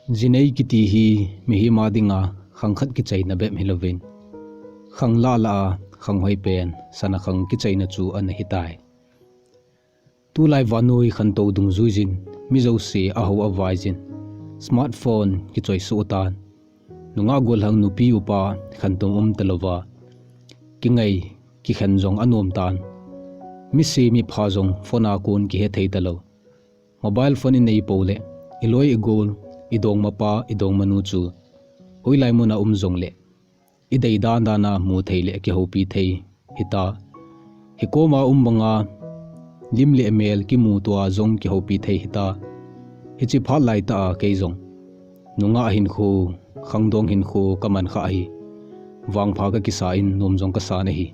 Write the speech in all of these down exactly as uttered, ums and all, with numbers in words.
Jinei kiti hi mihem a dinga khang khat kichaina bep hilouvin, khang lah lah a khang hoi pen sana khang kichaina chu ana hitai. Tulai vannoi khantou dungjuijin, mi jouse ahao avaijin, smartphone kichoi soh tan. Nungah gollhang nupi upa khantou um talouva, kingai kikhen jong anom tan. Misi mipha jong phone a kon kihe thei talou. Mobile phone inei pou le, iloi igol, idongmapa, idongmanu chu hoilai muna um jongle, idei dan dan a mu thei le kihoupi thei hita. Hikoma um banga lim le mel kimuto a jong kihoupi thei hita. Hiche phat laitah a kei jong nungah hinkho, khangdong hinkho kaman kha ahi. Vangpha kakisa in nom jong kasan ahi.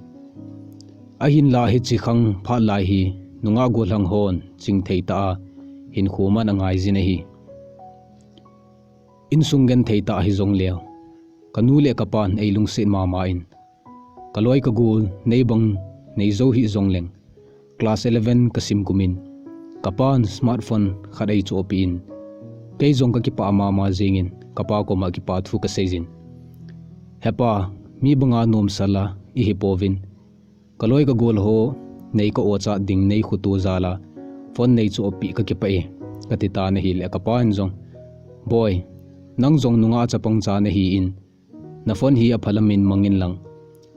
Ahinlah hiche khang phat lai hi nungah gollhang hon chingthei tah a hinkho man angaijin ahi. Insung genthei tah hijongleu, kanu le kapan eilungset mama in, kaloi kagol neibang neijou hih jongleng, class eleven kasim kumin, kapan smartphone khat eichohpeh in, kei jong kakipah mama jengin, kapa koma kipa thu kaseijin, Hepa, mi banga nomsal a ihipouvin, kaloi kagol ho nei ka-ochat ding neikhuto jal a phone neichohpeh kakipah e, kati tan ahile kapan jong, Boi, nang jong nungah chapang cha nahin, na phone hi aphalam in mang inlang,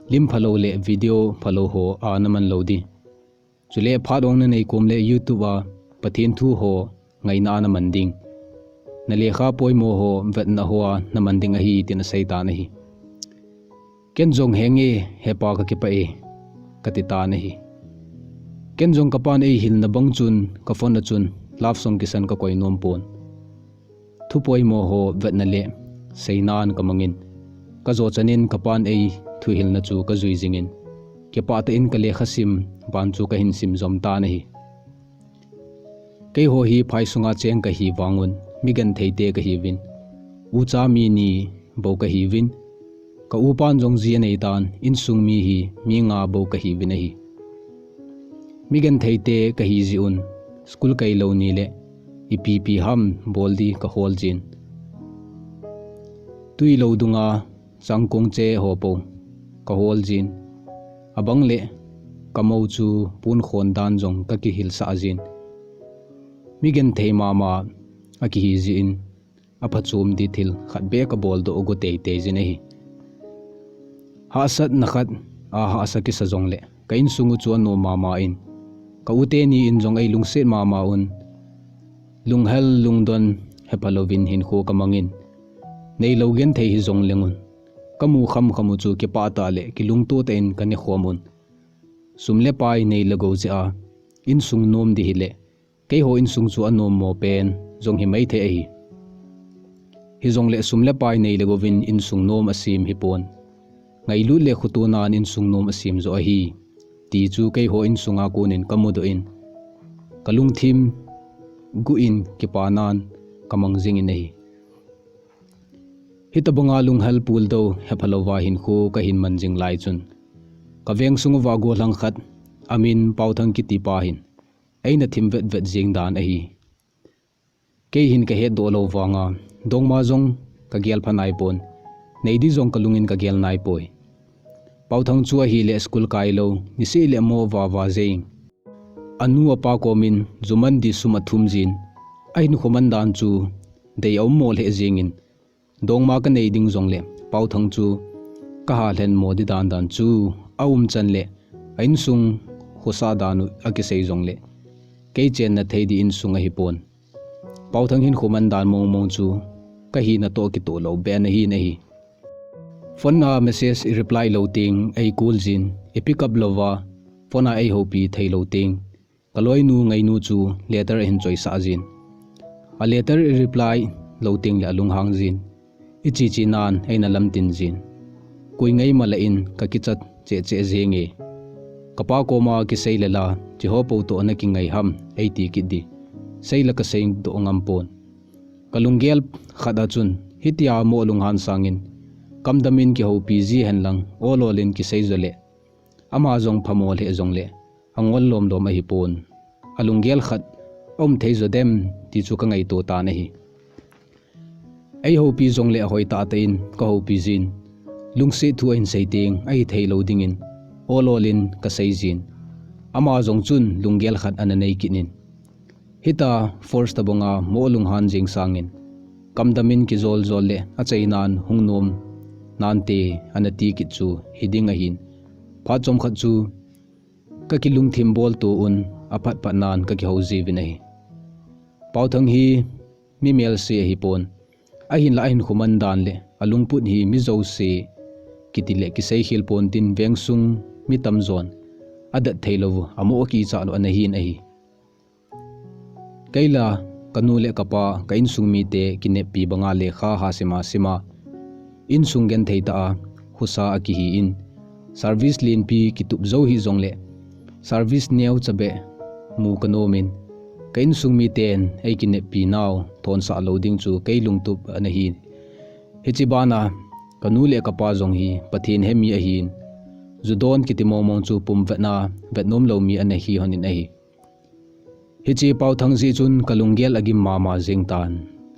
lim phalou le video phalou ho a naman lou di. Chule phat ong nanei kom le YouTube a Pathen thu ho ngaina a naman ding, na lekha poimo ho vetna ho a naman ding ahi, tin asei tan ahi. Ken jong, Henge hepa, kakipah e, kati tan ahi. Ken jong kapan eihilna bang chun ka phone a chun love song kisan kakoi nom pon. Thu poimo ho vetna le seina'n kamangin, kajo chanin kapan eithuhilna chu kajui jingin, kipah tah in kalekha sim ban chu kahin sim jom tan ahi. Keiho hi phai sunga cheng kahi vangun, mi gentheite kahiuvin, ucha mi ni bou kahiuvin, ka upan jong ji aneitan, insung mi hi mi nga bou kahiuvin ahi. Mi gentheite kahi jeh un, school kailou nile ipi ipi ham bol di kahol jin, twi lou dunga changkong che ho pou kahol jin, abang le kamou chu ponkhon dan jong kakihilsah jin, mi genthei mama akihi jeh in, aphachom di thil khat beh kabol doh go teitei jin ahi. Hahsatna khat ahahsa kisa jongle, ka insung u chu anom mama in, ka u teni in jong eilungset mama un, lunghel lungdon hephalouvin hinkho kamangin, neilou genthei hijongleng un, kamu khamkham u chu kipah tah le kilungto tah in kanekhom un, sum le pai nei le gou jeh a insung nom di hile, keiho insung chu anommo pen jong himai thei ahi. Hijongle sum le pai nei le gouvin insung nom asem hipon, ngailut le khotonan insung nom asem joh ahi, ti chu keiho insunga konin kamudoh in, kalungthim guh in kipanan kamang jingin ahi. Hitobanga lunghel puldou hephalouva hinkho kahin man jing lai chun, kaveng sunguva gollhang khat amin Paothang kitipa hin eina thim vetvet jeng dan ahi. Kei hin kahetdoh lou vanga, dongma jong kagel phanaipon, neidi jong kalungin kagel naipoi. Paothang chu ahile school kailou, niseh le mo vava jeng, anu apa komin juman di sum athum jin, ahinkho mandan chu dei aummo lheh jengin, dongma kanei ding jongle Paothang chu kahalhenmo di dandan chu aumchan le, a insung khosah dan u akisei jongle, kei chenna thei di insung ahipon, Paothang hinkho mandan mongmong chu kahina toh kitoh lou beh ana hin ahi. Phone a message ireply lou teng eicall jin, ipick up louva phone a eihoupi theilou teng, kaloinu ngainu chu letter ahin choisah jin, a letter ireply lou tengle alunghang jin, ichichinan eina lamtin jin, koi ngaima lah in kakichat cheh cheh jenge. Kapa koma kisei lela, chiho pou toh nakingai ham eiti kit di, seila kaseidoh ngampon. Kalunggel khat a chun hitia mo lunghan sangin, kamdamin kihoupi ji henlang, ololin kisei jole, ama jong phamo lheh jongle angol lomlom ahipon, alunggel khat aum thei jo dem ti chu kangaito tan ahi. Ei houpi jongle ahoi tahtah in ka houpi jin. Lungset thu ahin sei teng ahi thei lou dingin ol ol in ka sei jin. Ama jong chun lunggel khat ana nei kit in. Hita force tabang a mo lunghan jing sangin, kamdam in kijol jol le achainan hung nom nante ana ti kit chu hiding ahin. Phat chomkhat chu ka kilungthim bol to un, aphat phat nan ka kihou jiuvin ahi. Paothang hi mi melse ahi pon. Ahinla ahinkho man dan le alungput hi mi jouse kiti le kisei khel pon tin, vengsung mi tamjon adat thei lou, amo kicha lou ana hin ahi. Kei la, ka nu le ka pa, ka insung mite kineppi banga lekha ha sima sima, insung genthei tah a, husa a kihi in, service lenpi kitup jou hih jongle, service neocha beh mu ka nom in, ka insung miten ei kineppi nau thonsah lou ding chu kei lungtup ana hi. Hiche bana, ka nu le ka pa jong hi Pathen hemi ahin, ju don kiti mong mong chu pum vetna, vet nom lou mi ana hi hon in ahi. Hiche Paothang jeh chun ka lunggel agim mama jing tan.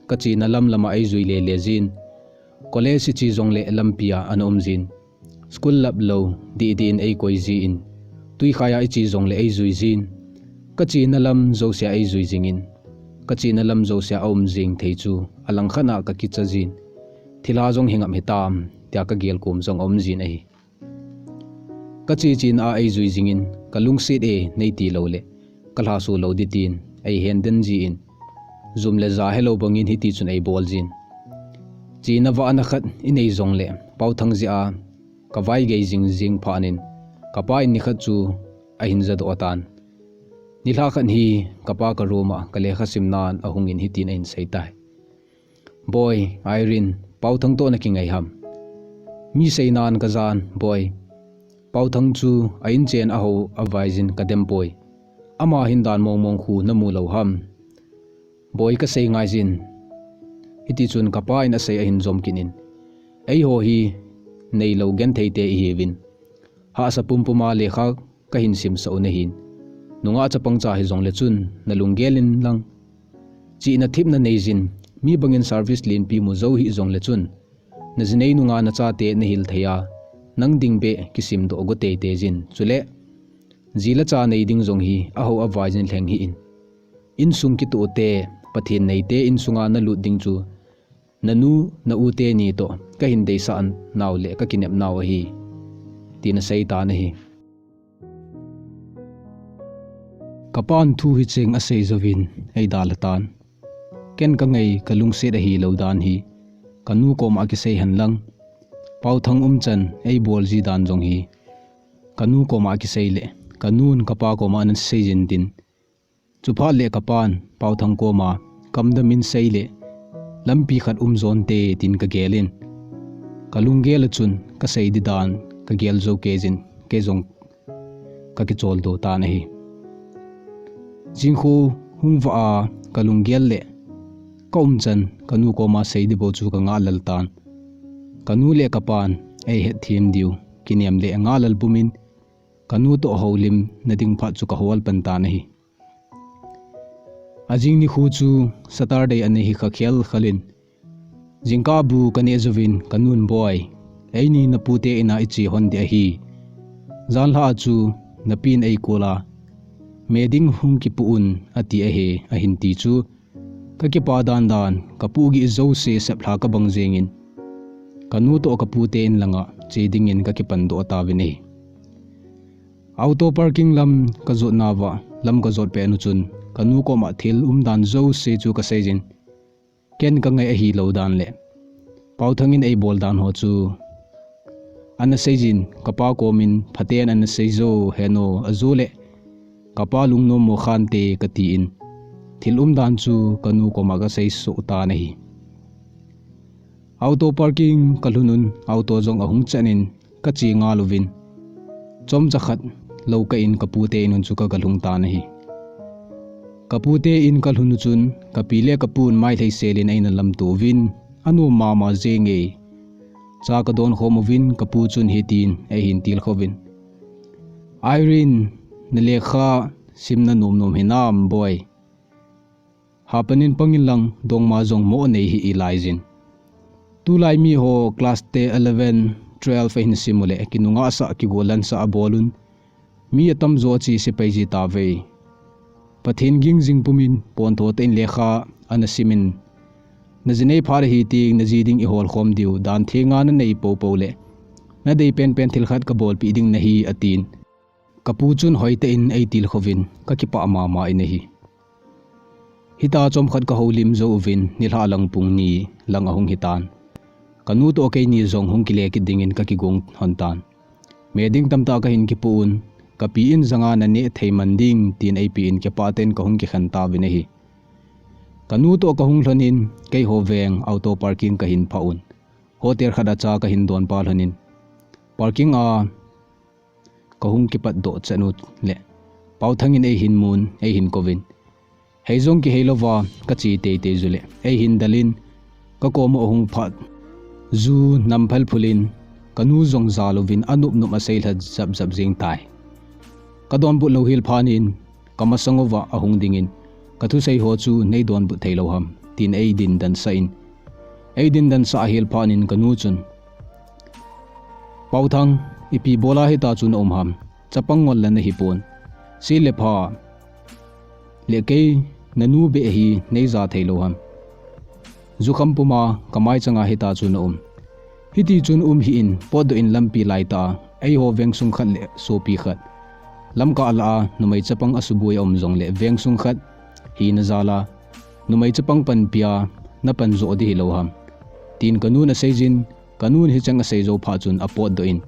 Ka chena lam lama ei jui le le jin. College hiche jongle lampi a ana um jin. School lap lou, dih dih in ei koi jin. Tuikhai a i che jongle ei jui jin. Ka chena lam jousea ei jui jingin. Ka chena lam jousea aum jing thei chu, alangkhat a ka kicha jin. Thilha jong hi ngam hitam, tia ka gel kom jong aum jin ahi. Ka che chena a ei jui jingin, ka lungset e nei ti lou le, ka lhaso lou ding tin, ei hen den jin. Jum le ja helou bangin hiti chun ei bol jin. Chena vahna khat i nei jongle, Paothang jeh a, ka vai gei jing jing phat in, ka pa in nikhat chu ahin jadoh tan. Nilhah khat hi, ka pa ka room a, ka lekha simnan ahung in hitin ahin sei tai. Boi, Irene, Paothang toh na kingai ham? Mi seinan ka jan, Boi. Paothang chu a in chen a hou a vai jin ka dem poi. Ama hin dan mong mong khu na mu lou ham? Boi ka sei ngai jin. Hiti chun ka pa in a sei ahin jom kit in. Ei ho hi nei lou genthei te i hiuvin. Hahsa pum pum a lekha ka hin simsah u na hin. Nungah chapang cha hi jongle chun na lunggel in lang. Chihna thipna nei jin, mi bangin service lenpi mu jou hih jongle chun. Na jinei nunga na chate na hil thei a, nang ding beh kisim doh go tei tei jin. Chule, ji le cha nei ding jong hi, a hou a vai jin lheng hih in. Insung kitoh te, Pathen nei te insunga na lut ding chu, na nu, na u teni toh, ka hin deisah nau le ka kinep nau ahi, tin a sei tan ahi. Ka pan thu hi cheng a sei jouvin, ei dalha tan. Ken ka ngai ka lungset ahi lou dan hi, ka nu koma kisei hen lang. Paothang um chan, ei bol ji dan jong hi, ka nu koma kisei le, ka nun ka pa koma ana sei jin tin. Chuphat le ka pan, Paothang koma, kamdam in sei le, lampi khat um jon te tin ka gel in. Ka lunggel a chun, ka sei ding dan, ka gel jou kei jin, kei jong ka kichol doh tan ahi. Jingkho hung vah a, ka lunggel le, ka um chan, ka nu koma sei ding bou chu ka ngah lel tan. Ka nu le ka pan, ei het thim diu, kinem le ngah lel pum in, ka nu toh houlim na ding phat chu ka hol pan tan ahi. A jing nikho chu Saturday ana hi kha khel khel in. Jingkah bu ka neh jouvin ka nun, Boi, eini na pute in a i che hon ding ahi. Janlhah a chu na pi in ei call a, me ding hung kipu un, a ti ahi, ahin ti chu. Ka kipa dan dan, ka pu gih jouse sep lha ka bang jeng in. Ka nu toh ka pute in langa che dingin ka kipan doh tauvin ahi. Auto parking lam ka jot nauva, lam ka jot pet nu chun, ka nu koma thil umdan jouse chu ka sei jin. Ken ka ngai ahi lou dan le, Paothang in ei bol dan ho chu ana sei jin, ka pa komin phaten ana sei jo hen o, ajo le, ka pa lungnom mo khante ka tin, thil umdan chu ka nu koma ka sei soh tan ahi. Auto parking ka lhun un, auto jong ahung chan in, ka che ngal uvin. Chomcha khat lou kah in ka pute in un chu ka ga lhung tan ahi. Ka pute in ka lhun u chun, ka pi le ka pun mailhei sel in eina lamto uvin, anom mama jenge. Cha ka don khom uvin, ka pu chun hitin eihin tilkhou vin. Irene, na lekha simna nom nom hinam, Boi? Hapan in pang in lang, dongma jong mo nei hih i lai jin. Tulai mi ho class ten, eleven, twelve ahin sim uleh, kinunga sah, kigol lan sah abol un. Mi atamjo ache sepai ji tave. Pathen ging jing pumin, pontho tah in lekha ana simin. Na ji nei phat ahi teng, na ji ding i hol khom diu, dan thenga na nei popo leh. Na dei penpen thil khat ka bolpeh ding nahi atin. Ka pu chun hoi tah in ei tilkhouvin, ka kipah mama in ahi. Hita chomkhat ka houlim jou uvin, nilhah lang pung ni lang ahung hitan. Ka nu toh keini jong hung kile kit dingin ka kigong hon tan. Me ding tamtah ka hin kipoh un, ka pi in janga na neh thei man ding, tin ei pi in kipah tah in ka hung kikhen tauvin ahi. Ka nu toh ka hung lhonin, keiho veng auto parking ka hin phah un. Hotel khat a cha ka hin donpa lhonin. Parking a ka hung kipat doh chan uleh, Paothang in ei hin mun, ei hin kouvin. Hei jong kihei louva, ka che teitei ju leh, ei hin dalin, ka kom u ahung phat. Ju nam phalphulin, ka nu jong jal uvin, anop nop a seilha japjap jing tai. Ka donbut lou hel phat in, ka masang uva ahung dingin, ka thusei ho chu nei donbut thei lou ham, tin ei dindan sah in. Ei dindan sah ahel phat in ka nu chun, Paothang, ipi bola hita chu na um ham, chapang ngol la na hi pon. Se le pha, le kei na nu beh hi nei ja thei lou ham. Jukham puma ka mai changa hita chu na um. Hiti chun um hih in, potdoh in lampi laitah a, eiho vengsung khat le sopi khat. Lamkah lah a, numei chapang asuboi a um jongleh vengsung khat hina jal a, numei chapang panpia, na pan jo ding hilou ham. Tin ka nun asei jin, ka nun hicheng asei jou phat chun apotdoh in,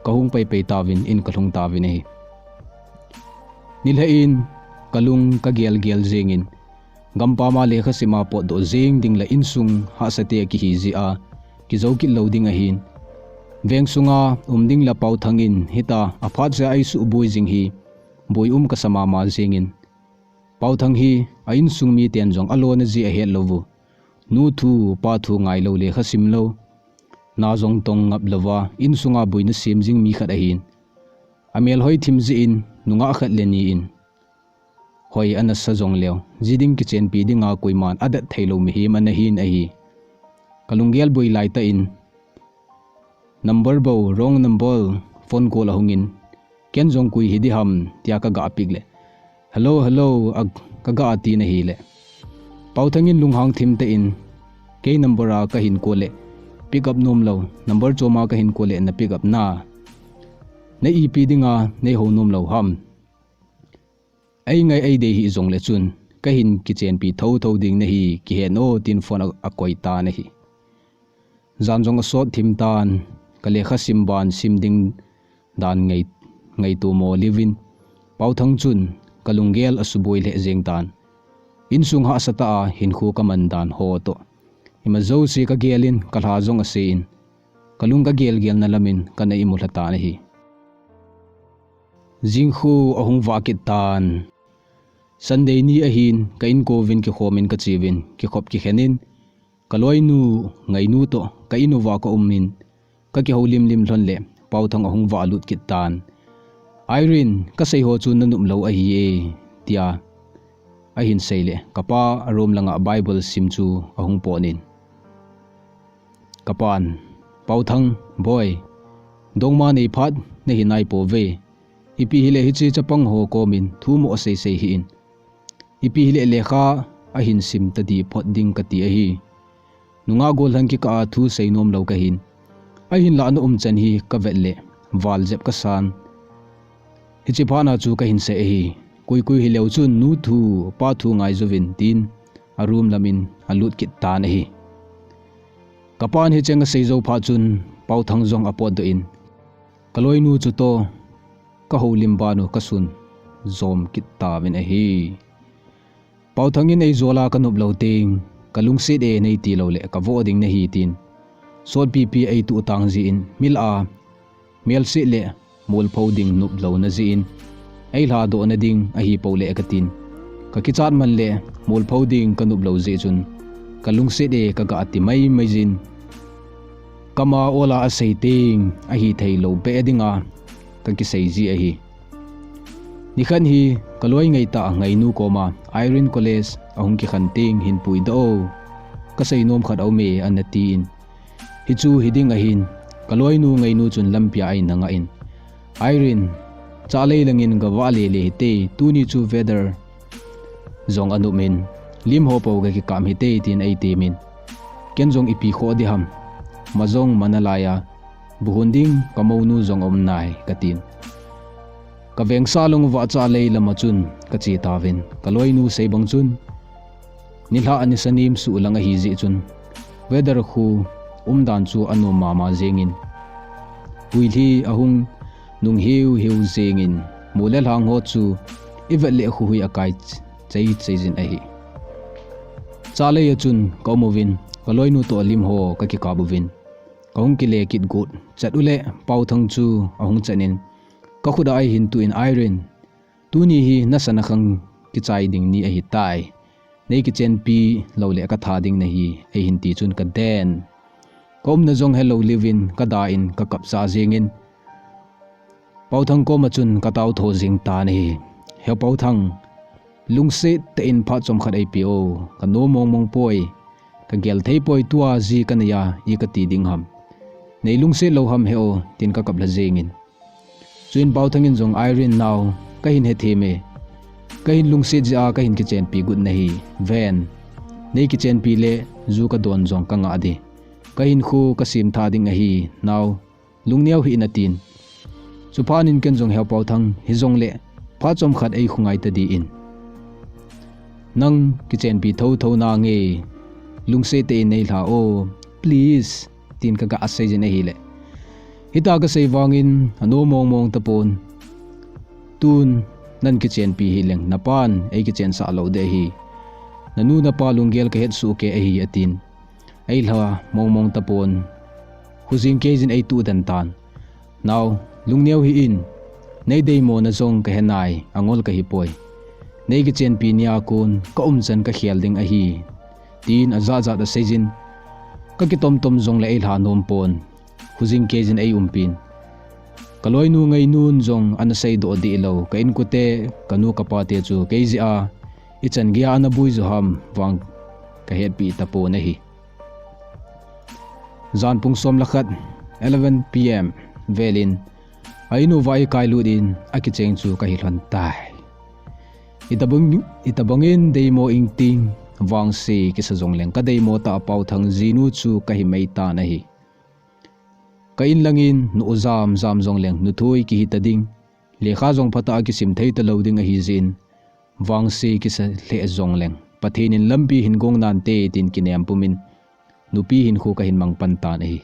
ka hung paipai tauvin, in ka lhung tauvin ahi. Nilhah in, ka lung ka gelgel jingin, gampam a lekha sim a potdoh jing ding le insung hahsatah a kihi jeh a, kijou kit lou ding ahin. Vengsunga um ding le Paothang in hita aphat sea eisuboi jing hi, boi um kasa mama jingin. Paothang hi a insung miten jong alona jeh ahet lou u. Nu thu, pa thu ngai lou lekha sim lou. Na jong tong ngap louva, insunga boina sem jing mi khat ahin. Amel hoi thim jeh in, nungah khat le ni in. Hoi ana sa jongleu, ji ding kichenpi dinga koiman adat thei lou mihem ana hin ahi. Ka lunggel boi laitah in, number bou, wrong number, phone call ahungin, ken jong koi hi ding ham, tia ka ga pick le. Hello, hello, a, ka ga tin ahile. Paothang in lunghang thim tah in, kei number a ka hin call le, pick up nom lou, number chom a ka hin call le, na pick up na. Na ipi dinga, nei hou nom lou ham. Ei ngai ei dei hih jongle chun, ka hin kichenpi thotho ding nahi, kihen o, tin phone a, akoi tan ahi. Jan jong asot thim tan, ka lekha sim ban sim ding dan ngai, ngaito mo liuvin. Paothang chun, ka lunggel asuboi lheh jeng tan. Insung hahsatah a, hinkho ka man dan ho toh. Ima jouse ka gelin, ka lha jong ase in. Ka lung ka gelgelna lamin, ka na imu lha tan ahi. Jingkhu ahung vah kit tan. Sunday ni ahin, ka inkouvin kikhomin ka cheuvin, kikhop kikhenin, ka loinu, ngainu toh, ka in uva ka umin, ka kihoulimlim lhon le, Paothang ahung vah lut kit tan. Irene, ka sei ho chu na nop lou ahi e, tia ahin sei le, ka pa a room langa Bible sim chu ahung potnin. Ka pan, Paothang, boi, dongma nei phat, na hi nai pouve. Ipi hile hiche chapang ho komin, thu mo asei sei hih in. Ipi hile lekha ahin sim tadi phot ding kati ahi. Nungah gollhang kikah a thu sei nom lou kahin. Ahinlah na umchan hi ka vet le, val jep ka san. Hiche phat na chu ka hin sei ahi. Koi koi hileu chun nu thu, pa thu ngai jouvin tin a room lamin a lut kit tan ahi. Ka pan hicheng asei jou phat chun Paothang jong apotdoh in. Ka loinu chu toh, ka houlim ban u ka sun jom kit tauvin ahi. Paothang in ei jola ka nop lou teng, ka lungset e nei ti lou le ka voh ding nahi tin. Sotpipi ei tuh tang jeh in, mil a, melse le, molpho ding nop louna jeh in. Ei lhadoh na ding ahi pou le ka tin. Ka kichat man le, molpho ding ka nop lou jeh chun. Ka lungset e ka ga ti mai mai jin. Kama ola asei teng, ahi thei lou be dinga, ka kisei ji ahi. Nikhat hi, ka loi ngaitah ngainu koma, Irene College, ahung kikhen teng hin puidoh o. Ka sei nom khat aume, ana tin. Hichu hiding ahin, kaloinu Ngainu chun lampia ahin angah in, Irene, Chalei langin gavah lele hite, tuni chu weather jong anop in, lim ho po gakikam hite, tin eitemin. Ken jong ipi khoh ding ham, ma jong mana laiya, buhun ding kamounu jong aum nai, katin. Kavengsa lung uva Chalei lama chun kache tauvin, kaloinu seibang chun, nilhah nisa nem suh lang ahi jeh chun, weather khu umdan chu anom mama jengin, huilhi ahung nung hiuhiu jengin, mol le lhang ho chu ivet le khuhui akai cheichei jin ahi. Chalei a chun kaum uvin, kaloinu toh lim ho kakikap uvin, kahung kile kit got chet uleh Paothang chu ahung chen in, kakhut a eihin tuh in, Irene, tuni hi nasana khang kichai ding ni ahitai. Nei kichenpi louleh katha ding nahi, eihin ti chun kaden. Kaumna jong helou liuvin kada in kakap sah jengin, Paothang koma chun katao tho jeng tan ahi. He Paothang, lungset tah in phat chomkhat eipe o, kanom mongmong poi, kagel thei poi, tua ji kaneiya i kati ding ham. Nei lungset lou ham he o, tin kakap lha jengin. Chuin Paothang in jong, Irene nao, kahin hethem e. Kahin lungset jeh a kahin kichenpi got nahi. Ven, nei kichenpi le ju kadon jong kangah ding. Kahinkho kasemtha ding ahi, nao, lungneo hih in, atin. Chuphat in ken jong, He Paothang, hijongleh phat chomkhat eikhongai tadin, nang kichenpi thotho nange, lungset tah in neilha o, please, tin kaga sei jin ahileh, hita kasei vangin anom mongmong tapon. Tun nang kichenpi hileng napan eikichensah lou ding ahi. Nanu napa lunggel kahet soh kei ahi, atin. Eilha mongmong tapon, khojing kei jin eituh den tan. Nao, lungneo hih in, nei deimona jong kahe nai, angol kahipoi. Nei kichenpi nia kon kaumchan kakhel ding ahi, tin ajat jat asei jin. Kakitom tom jongleh eilha nom pon, khojing kei jin eiumpin. Kaloinu Ngainun jong ana seidoh deh lou, ka inkote, kanu kapate chu kei jeh a ichan geiya ana bui jo ham vang kahetpi tapon ahi. Jan pung som le khat, eleven P M velin, a in uva eikailut in akicheng chu kahi lhon tai. Itobang, itobangin deimo ingting, vangse kisa jongleng kadeimo tah a Paothang jinu chu kahi mei tan ahi. Ka in langin nu jam jam jongleng nuthui kihi tading, lekha jong phatah a kisim thei talou ding ahi jeh in, vangse kisa lheh jongleng Pathen in lampi hin gong nante tin kinem pumin, nupi hinkho kahin mang pan tan ahi.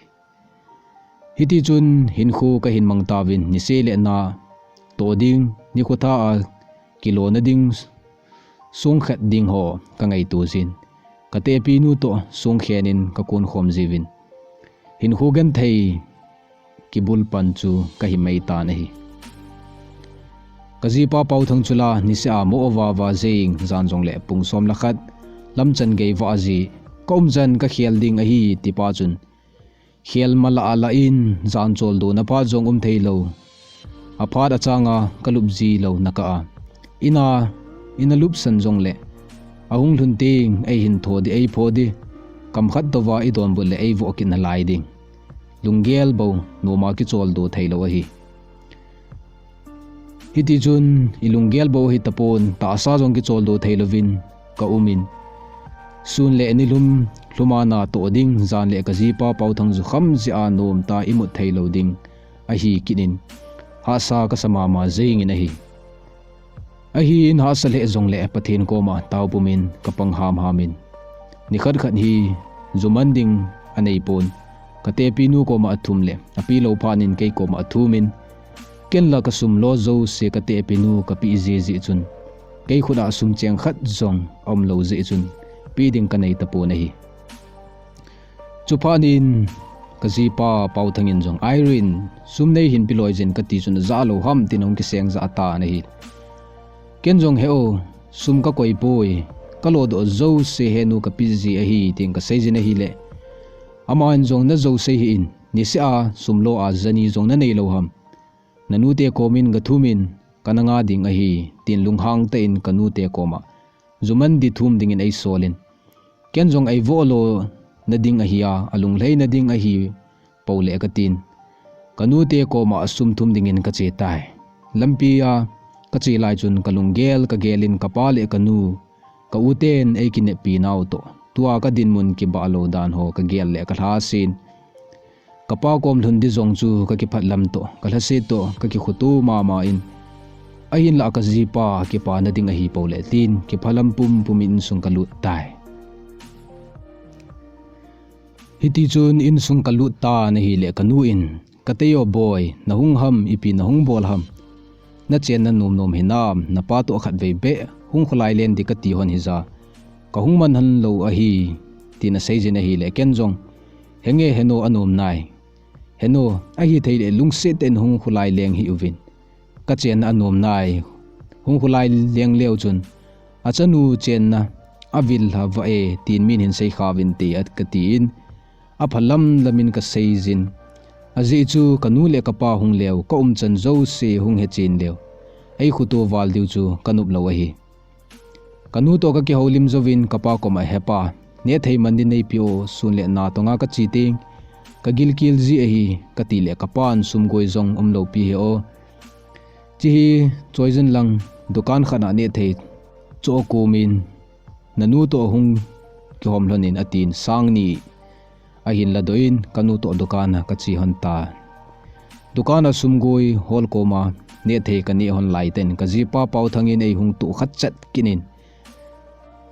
Hitichun hinkho kahin mang tauvin, niseh le na toh ding, nikho tha a kilona ding, songkhat ding ho kangaito jin, katehpinu toh songkhen in kakon khom jiuvin, hinkho genthei kibul pan chu kahi mei tan ahi. Kajipa Paothang chu la niseh a mo vava jeng, jan jongleh pung som le khat lamchan gei vah ji, kaumchan kakhel ding ahi tipa chun, khel malah a lah in jan choldona phat jong um thei lou. Aphat achanga kalup ji louna kah a, ina, ina lupsan jongleh ahung lhun teng eihin tho ding, eipho ding, kam khat touva idonbut leh eivoh kit nalai ding. Lunggel bou noma kicholdo thei lou ahi. Hitichun ilunggel bou ahi tapon, tahsa jong kicholdo thei louvin kaumin, sun le nilhum lhum a natoh ding jan le kajipa Paothang jukham jeh a nomtah a imut thei lou ding ahi kit in, hahsa kasa mama jengin ahi. Ahin hahsa lheh jongleh Pathen koma tao pumin kapang hamham in, nikhat khat hi juman ding anei pon, katehpinu koma athum leh api lou phat in kei koma athumin, ken la kasum lo jouse katehpinu kapeh jeh jeh chun, kei khut a sum cheng khat jong aum lou jeh chun, pe ding kanei tapon ahi. Chuphat in kajipa Paothang in jong, Irene, sum neihin pe loi jin kati chun ajah lou ham, tin ahung kiseng jah tan ahi. Ken jong, He o, sum kakoi poi, kalodoh jouse henu kapeh ji ahi, tin kasei jin ahileh, aman jong, Najou sei hih in, niseh a sum lo a jani jong nanei lou ham? Nanute komin gathumin kana nga ding ahi, tin lunghang tah in kanute koma juman ding thum dingin eisolin, ken jong eivoh lo nading ahi a, alunglhai nading ahi poule katin, kanute koma sum thum dingin kache tai. Lampia kache lai chun kalunggel kagelin kapa le kanu, ka uten eikineppi nau toh, tua kadinmun kibah lou dan ho kagel le kalhasin. Kapa kom lhun di jong chu kakiphat lam toh, kalhaset toh, kakikhutu mama in. Ahinlah kajipa kipa nading ahi poule tin, kiphalam pumpum in insung kalut tai. Hitichun insung kalut tan ahile kanu in, "Katei o boi, nahung ham, ipi nahung bol ham? Nachenna nom nom hinam, napa toh khatvei beh hung kholai len di kati hon hija, kahung man hon lou ahi," tin aseijin ahile ken jong, "Henge heno anom nai. Heno, ahithei le lungset in hung kholai leng hih uvin. Kachenna anom nai. Hung kholai leng leu chun, achanu chenna avil lha va e, tin min hin seikha uvin te," at katin, aphalam lamin kaseijin. Ajeh chu kanu le kapa hung leu, kaumchan jouse hung hechen leu, eikhutu val diu chu kanop lou ahi. Kanu toh kakihoulim jouvin kapa koma, "Hepa, nehthei man din neipe o, sun le na tonga kache teng, kagilkel ji ahi," kati le kapan sumgoi jong umlou pi he o. Chihi choijin lang dukan khat a nehthei choh kumin, "Nanu toh hung kihom lhon in," atin, sang ni ahin ladoh in kanu toh dukan a kache hon ta. Dukan a sumgoi hol koma nehthei kaneh hon lai ten kajipa Paothang in eihung tohkhat chet kit in,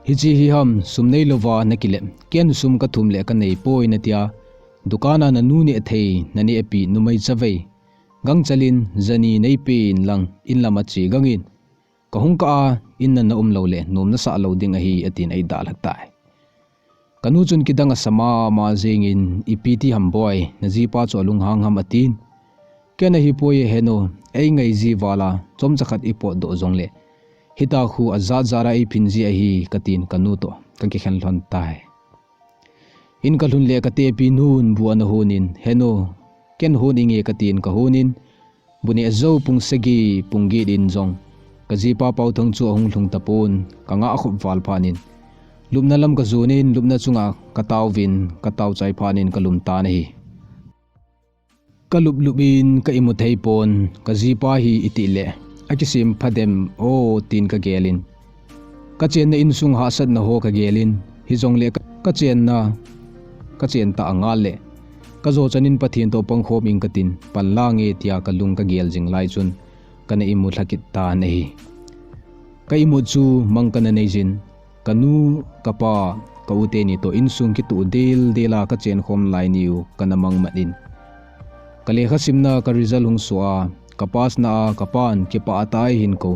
"Hiche hi ham, sum neilouva nakile, ken sum kathum le kanei poi natia, dukan a nanu nehthei nanehpi numei chavei, gangchel in jani neipen lang inlam a che gangin, kahung kah a inna naum lou le nom nasah lou ding ahi," atin eidalha tai. Kanu chun kidang asa mama jengin, "Ipi ti ham boi, najipa chu alunghang ham?" atin. Ken ahipoi heno, eingai ji val a chomcha khat ipotdoh jongle, hitia khu ajat jat a eiphin ji ahi katin kanu toh kakikhen lhon tai. In kalhun le katepi nun bu ana honin, "Heno, ken hon inge," katin kahonin, bu neh jou pung sagi, pung get in jong kajipa Paothang chu ahung lhung tapon, kangah khop val phat in, lupna lam kajonin, lupna chunga kataovin, kataochai phat in kalum tan ahi. Kalup lup in ka imu thei pon, kajipa hi itih le akisem phadem o tin kagelin, kachenna insung hahsatna ho kagelin, hijongle ka, kachenna, kachen tah angal le kajo chanin Pathen toh pangkhom ing katin, pan lange tia kalung kagel jing lai chun kana imu lhakit tan ahi. Ka imut chu mang kana neijin, kanu, kapa, ka u teni toh insung kituh del del a kachen khom lai niu kana mang mat in, kalekha simna ka result hung soh a, ka pass na a kapan kipah tah a eihin kou,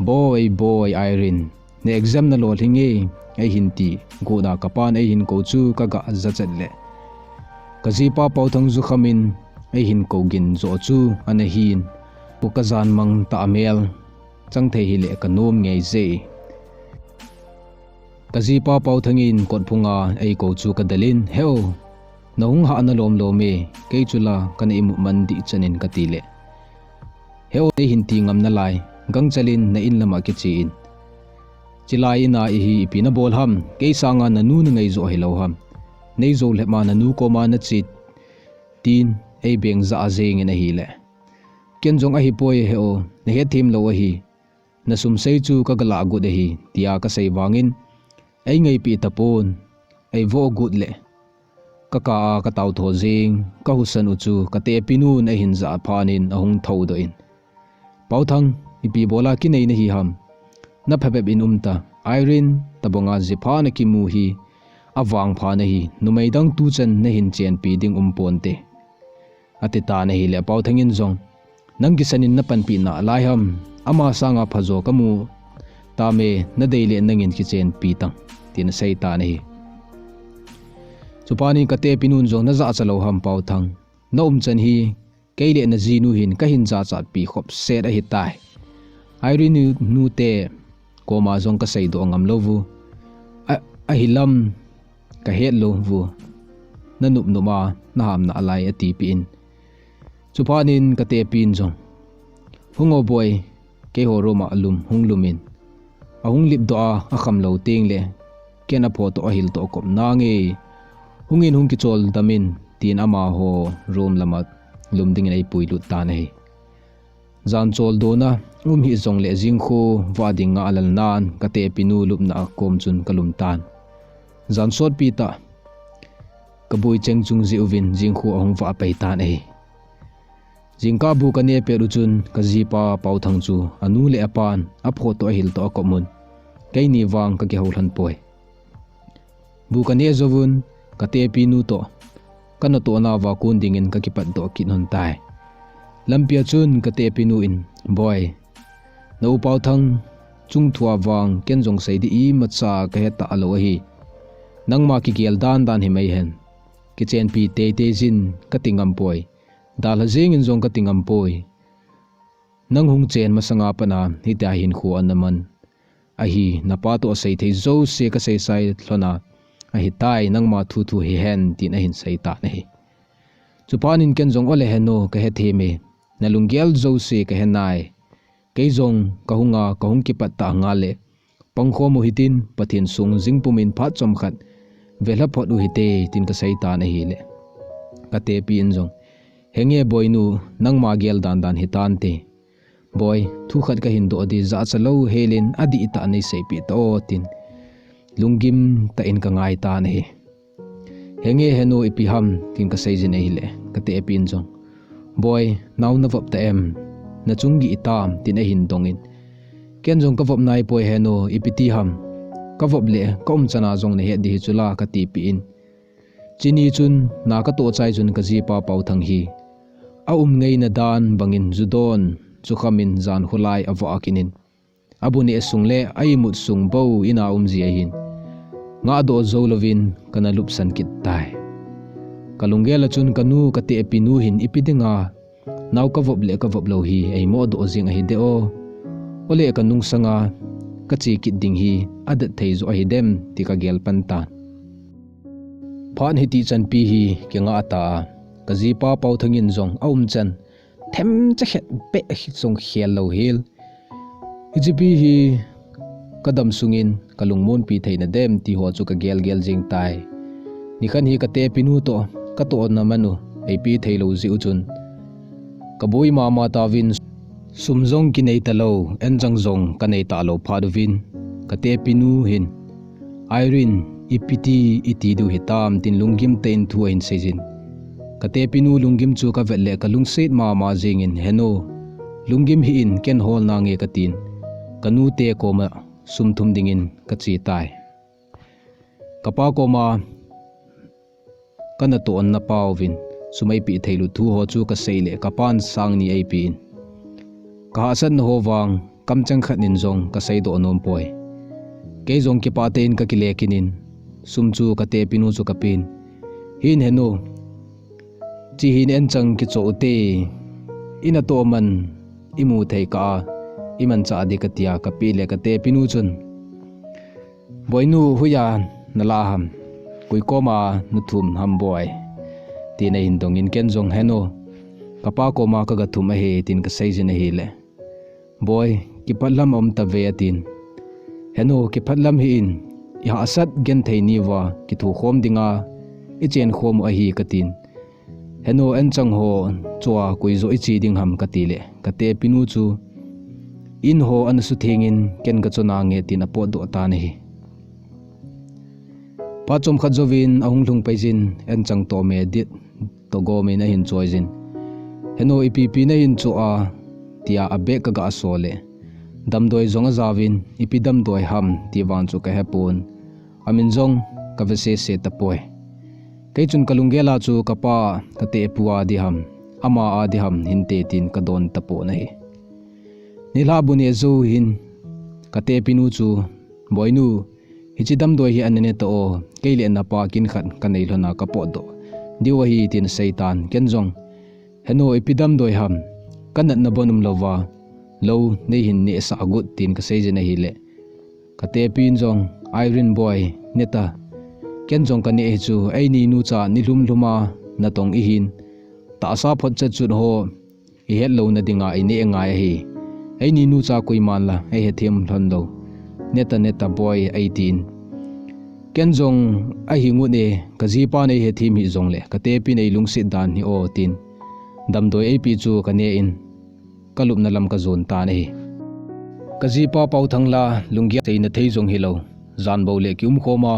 "Boi, boi, Irene, na exam nalolhing e," eihin ti got a kapan eihin kou chu kagah jachat le, kajipa Paothang jukham in eihin kou gin joh chu ana hin, pu kajan mang tah a mel chang thei hile kanom ngei je. Kajipa Paothang in kotphunga eikou chu kadalin, "He o, nahung hah nalom lom e, kei chu la kana imu man dih chan in," kati le, "He o, neihin ti ngam nalai, gangchel in na in lama kiche in. Chilai in a ihi ipi nabol ham, kei sanga nanu nangai joh hilou ham. Neijou lhep a nanu koma nache tin, eibeng jah a jengin ahile, ken jong ahipoi he o, nahet them lou ahi. Nasum sei chu kagalah got ahi," tia kasei vangin, eingaipeh tapon, eivoh got le, kakah a kataotho jeng, kahusan u chu katepi nun eihin jah phat in ahung thoudoh in, "Paothang, ipi bol a kinei nahi ham? Naphabep in umta, Irene tobanga jiphat nakimu hi avangpha nahi, numei dang tuchan nahin chenpi ding umponte," ati tan ahile Paothang in jong, "Nang kisan in napanpi nalai ham, ama sanga phajo kamu tame, nadei le nangin kichenpi tang," tin asei tan ahi. Chuphat in katepi nun jong, "Najachat lou ham Paothang, naumchan hi kei le najinu hin kahin jachatpi khop set ahitai. Irene nu, nute koma jong kaseidoh ngam lou vu. A, ahilam kahet lou vu. Nanop nop a nahamna alai," atipeh in. Chuphat in katepin jong, "Hung o boi, keiho room a lum," hung lum in, ahung lipdoh a, akham lou teng le, ken apho toh ahil toh kop nange, Hungin hung kichol damin, tin amaho room lama lum dingin eipui lut tan ahi. Jan chol dona um hih jongle jingkho vah ding nga alal nan ka tepi nu lupna a kom chun ka lum tan. Jan sotpi tah ka bui cheng chung jeh uvin jingkho ahung vah pai tan ahi. Jingkah bu ka neh pet u chun ka jipa Paothang chu anu le apan aphot toh ahil toh akop un keini vang ka kihou lhon poi. Bu ka neh jouvun ka tepi nu toh ka natohna uva kon dingin ka kipat doh kit lhon tai. Lampia chun ka tepi nu in, "Boi, na u Paothang chung thua vang ken jong sei ding imacha ka he talou ahi. Nangma kigel dan dan hi mai hen. Kichenpi teitei jin ka ti ngam poi. Dalha jingin jong ka ti ngam poi. Nang hung chen masanga pat a hitia hinkho ana man ahi, napa toh asei thei jouse ka seisai lhon a, ahitai, nangma thu thu hi hen," tin ahin sei tan ahi. Chuphat in ken jong, "Ole henu, ka he thei me, na lunggel jouse ka he nai. Kei jong ka hung a, ka hung kipat ta ngal le, pangkhom u hitin, Pathen sung jing pumin phat chomkhat velha phot u hite," tin ka sei tan ahile, ka tepi in jong, "Henge boinu, nangma gel dan dan hitante. Boi, thu khat ka hin doh ding, jachalou helin adih tah nei seipeh tao," tin lunggim tah in ka ngai tan ahi. "Henge henu, ipi ham?" tin ka seijin ahile, ka tepi in jong, "Boi, nao na vop ta em? Na chung gih itam?" tin ahin dongin, ken jong, "Ka vop naipoi henu, ipi ti ham? Ka vop le ka umchan a jong na het ding hi chula," ka tipeh in. Chuni chun na ka toh chai chun ka jipa Paothang hi aum ngeina dan bangin ju don chu khamin jan kholai avah kit in, abu neh sung le a imut sung bou in a um ji ahin, ngah doh jou louvin kana lupsan kit tai. Ka lunggel a chun ka nu, ka tepi nu hin ipi dinga nao ka vop le ka vop lou hi eimo doh jing ahi de o. Ole ka nungsanga ka che kit ding hi adet thei jo ahi dem ti ka gel pan tan. Phat hiti chanpi hi kingah ta a, ka jipa Paothang in jong aumchan themcha khat beh jong khel lou hel. Hichepi hi ka dam sungin ka lungmonpi theina dem ti ho chu ka gel gel jing tai. Nikhat hi ka tepi nu toh ka tohna man u eipe thei lou jeh u chun, ka boi mama tauvin, sum jong kinei talou, anchang jong ka nei talou phat uvin, ka tepi nu hin, "Irene, ipi ti iti diu hitam?" tin lunggim tah in thu ahin seijin. Ka tepi nu lunggim chu ka vet le ka lungset mama jingin, "Henu, lunggim hih in, ken hol nange," ka tin, ka nute koma sum thum dingin ka che tai. Ka pa koma ka natoh na pau vin sum eipeh thei lou thu ho chu ka sei le ka pan sang ni eipe in, ka hahsatna ho vang kamcheng khat in jong ka seidoh nom poi. Kei jong kipah tah in ka kile kit in, sum chu ka tepi nu chu ka pen. "Hin henu, chi hin anchang kichoh u te, i natoh man imu thei kah a, imanchah ding," ka tia ka peh le ka tepi nu chun, "Boinu, hoiya na la ham? Koi koma na thum ham boi?" tin ahin dongin ken jong, "Henu, ka pa koma ka ga thum ahi," tin ka seijin ahile, "Boi, kipatlam aum tave," atin. "Henu, kipatlam hih in, i hahsat genthei ni uva kithukhom dinga i chenkhom u ahi," ka tin. "Henu, anchang ho chua koi joh i che ding ham?" ka ti le ka tepi nu chu, "In ho ana sutheng in ken ka chon nange," tin apotdoh tan ahi. Phat chomkhat jouvin ahung lhung pai jin, anchang toh me dit toh gom in ahin choi jin. "Henu, ipi pi na hin choh a?" tia abeh ka ga so le, damdoi jong ajaovin, "Ipi damdoi ham?" ti vang chu ka hepon, amin jong ka ve sese tapoi. Kei chun ka lunggel a chu ka pa, ka tepu a ding ham, ama a ding ham hinte tin ka don tapon ahi. Nilhah bu neh jou hin ka tepi nu chu, "Boinu, hiche damdoi hi ana ne ta o, kei le na pa kin khat ka nei lhon a ka potdoh diu ahi," tin asei tan. Ken jong, "Henu, ipi damdoi ham? Ka natna bon umlouva lou nei hin nehsah got," tin ka seijin ahile, ka tepi in jong, "Irene boi, ne ta. Ken jong ka neh hi chu, eini nucha nilhum lhum a natong ihin, tahsa photchet chut ho i het louna dinga i neh ngai ahi. Eini nucha koiman la ei hethem lhon lou. Ne ta, ne ta boi," eitin, Ken jong ahi ngut e, kajipa nei hethem hih jongle, katepi nei lungset dan hi o tin damdoi eipe chu kane in, kalupna lam kajon tan ahi. Kajipa Paothang la lunggel seina thei jong hilou, jan bou le kiumkhom a,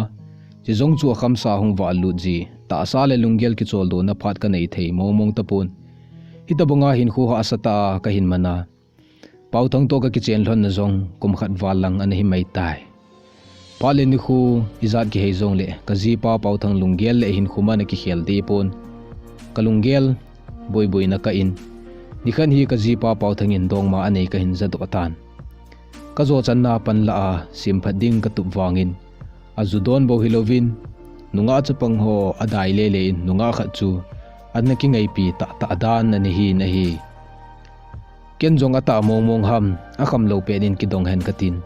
chi jong chu akhamsa hung valut ji, tahsa le lunggel kicholdo na phat kanei thei mong mong tapon. Hitabanga hinkho hahsa tah a kahin man a, Paothang toh kakichen lhon na jong kum khat val lang ana hi mai tai. Phat le nikho ijat kihei jongle, kajipa Paothang lunggel le hinkho man akikhel deh pon. Kalunggel boiboina kah in, nikhat hi kajipa Paothang in dongma anei kahin jadoh tan. Kajo channa panla a, semphat ding katup vangin, aju don bou hilouvin, nungah chapang ho adai lele in, nungah khat chu ana kingaipi tahtah dan ana hin ahi. Ken jong atah mong mong ham, akham lou pet in kidong hen katin,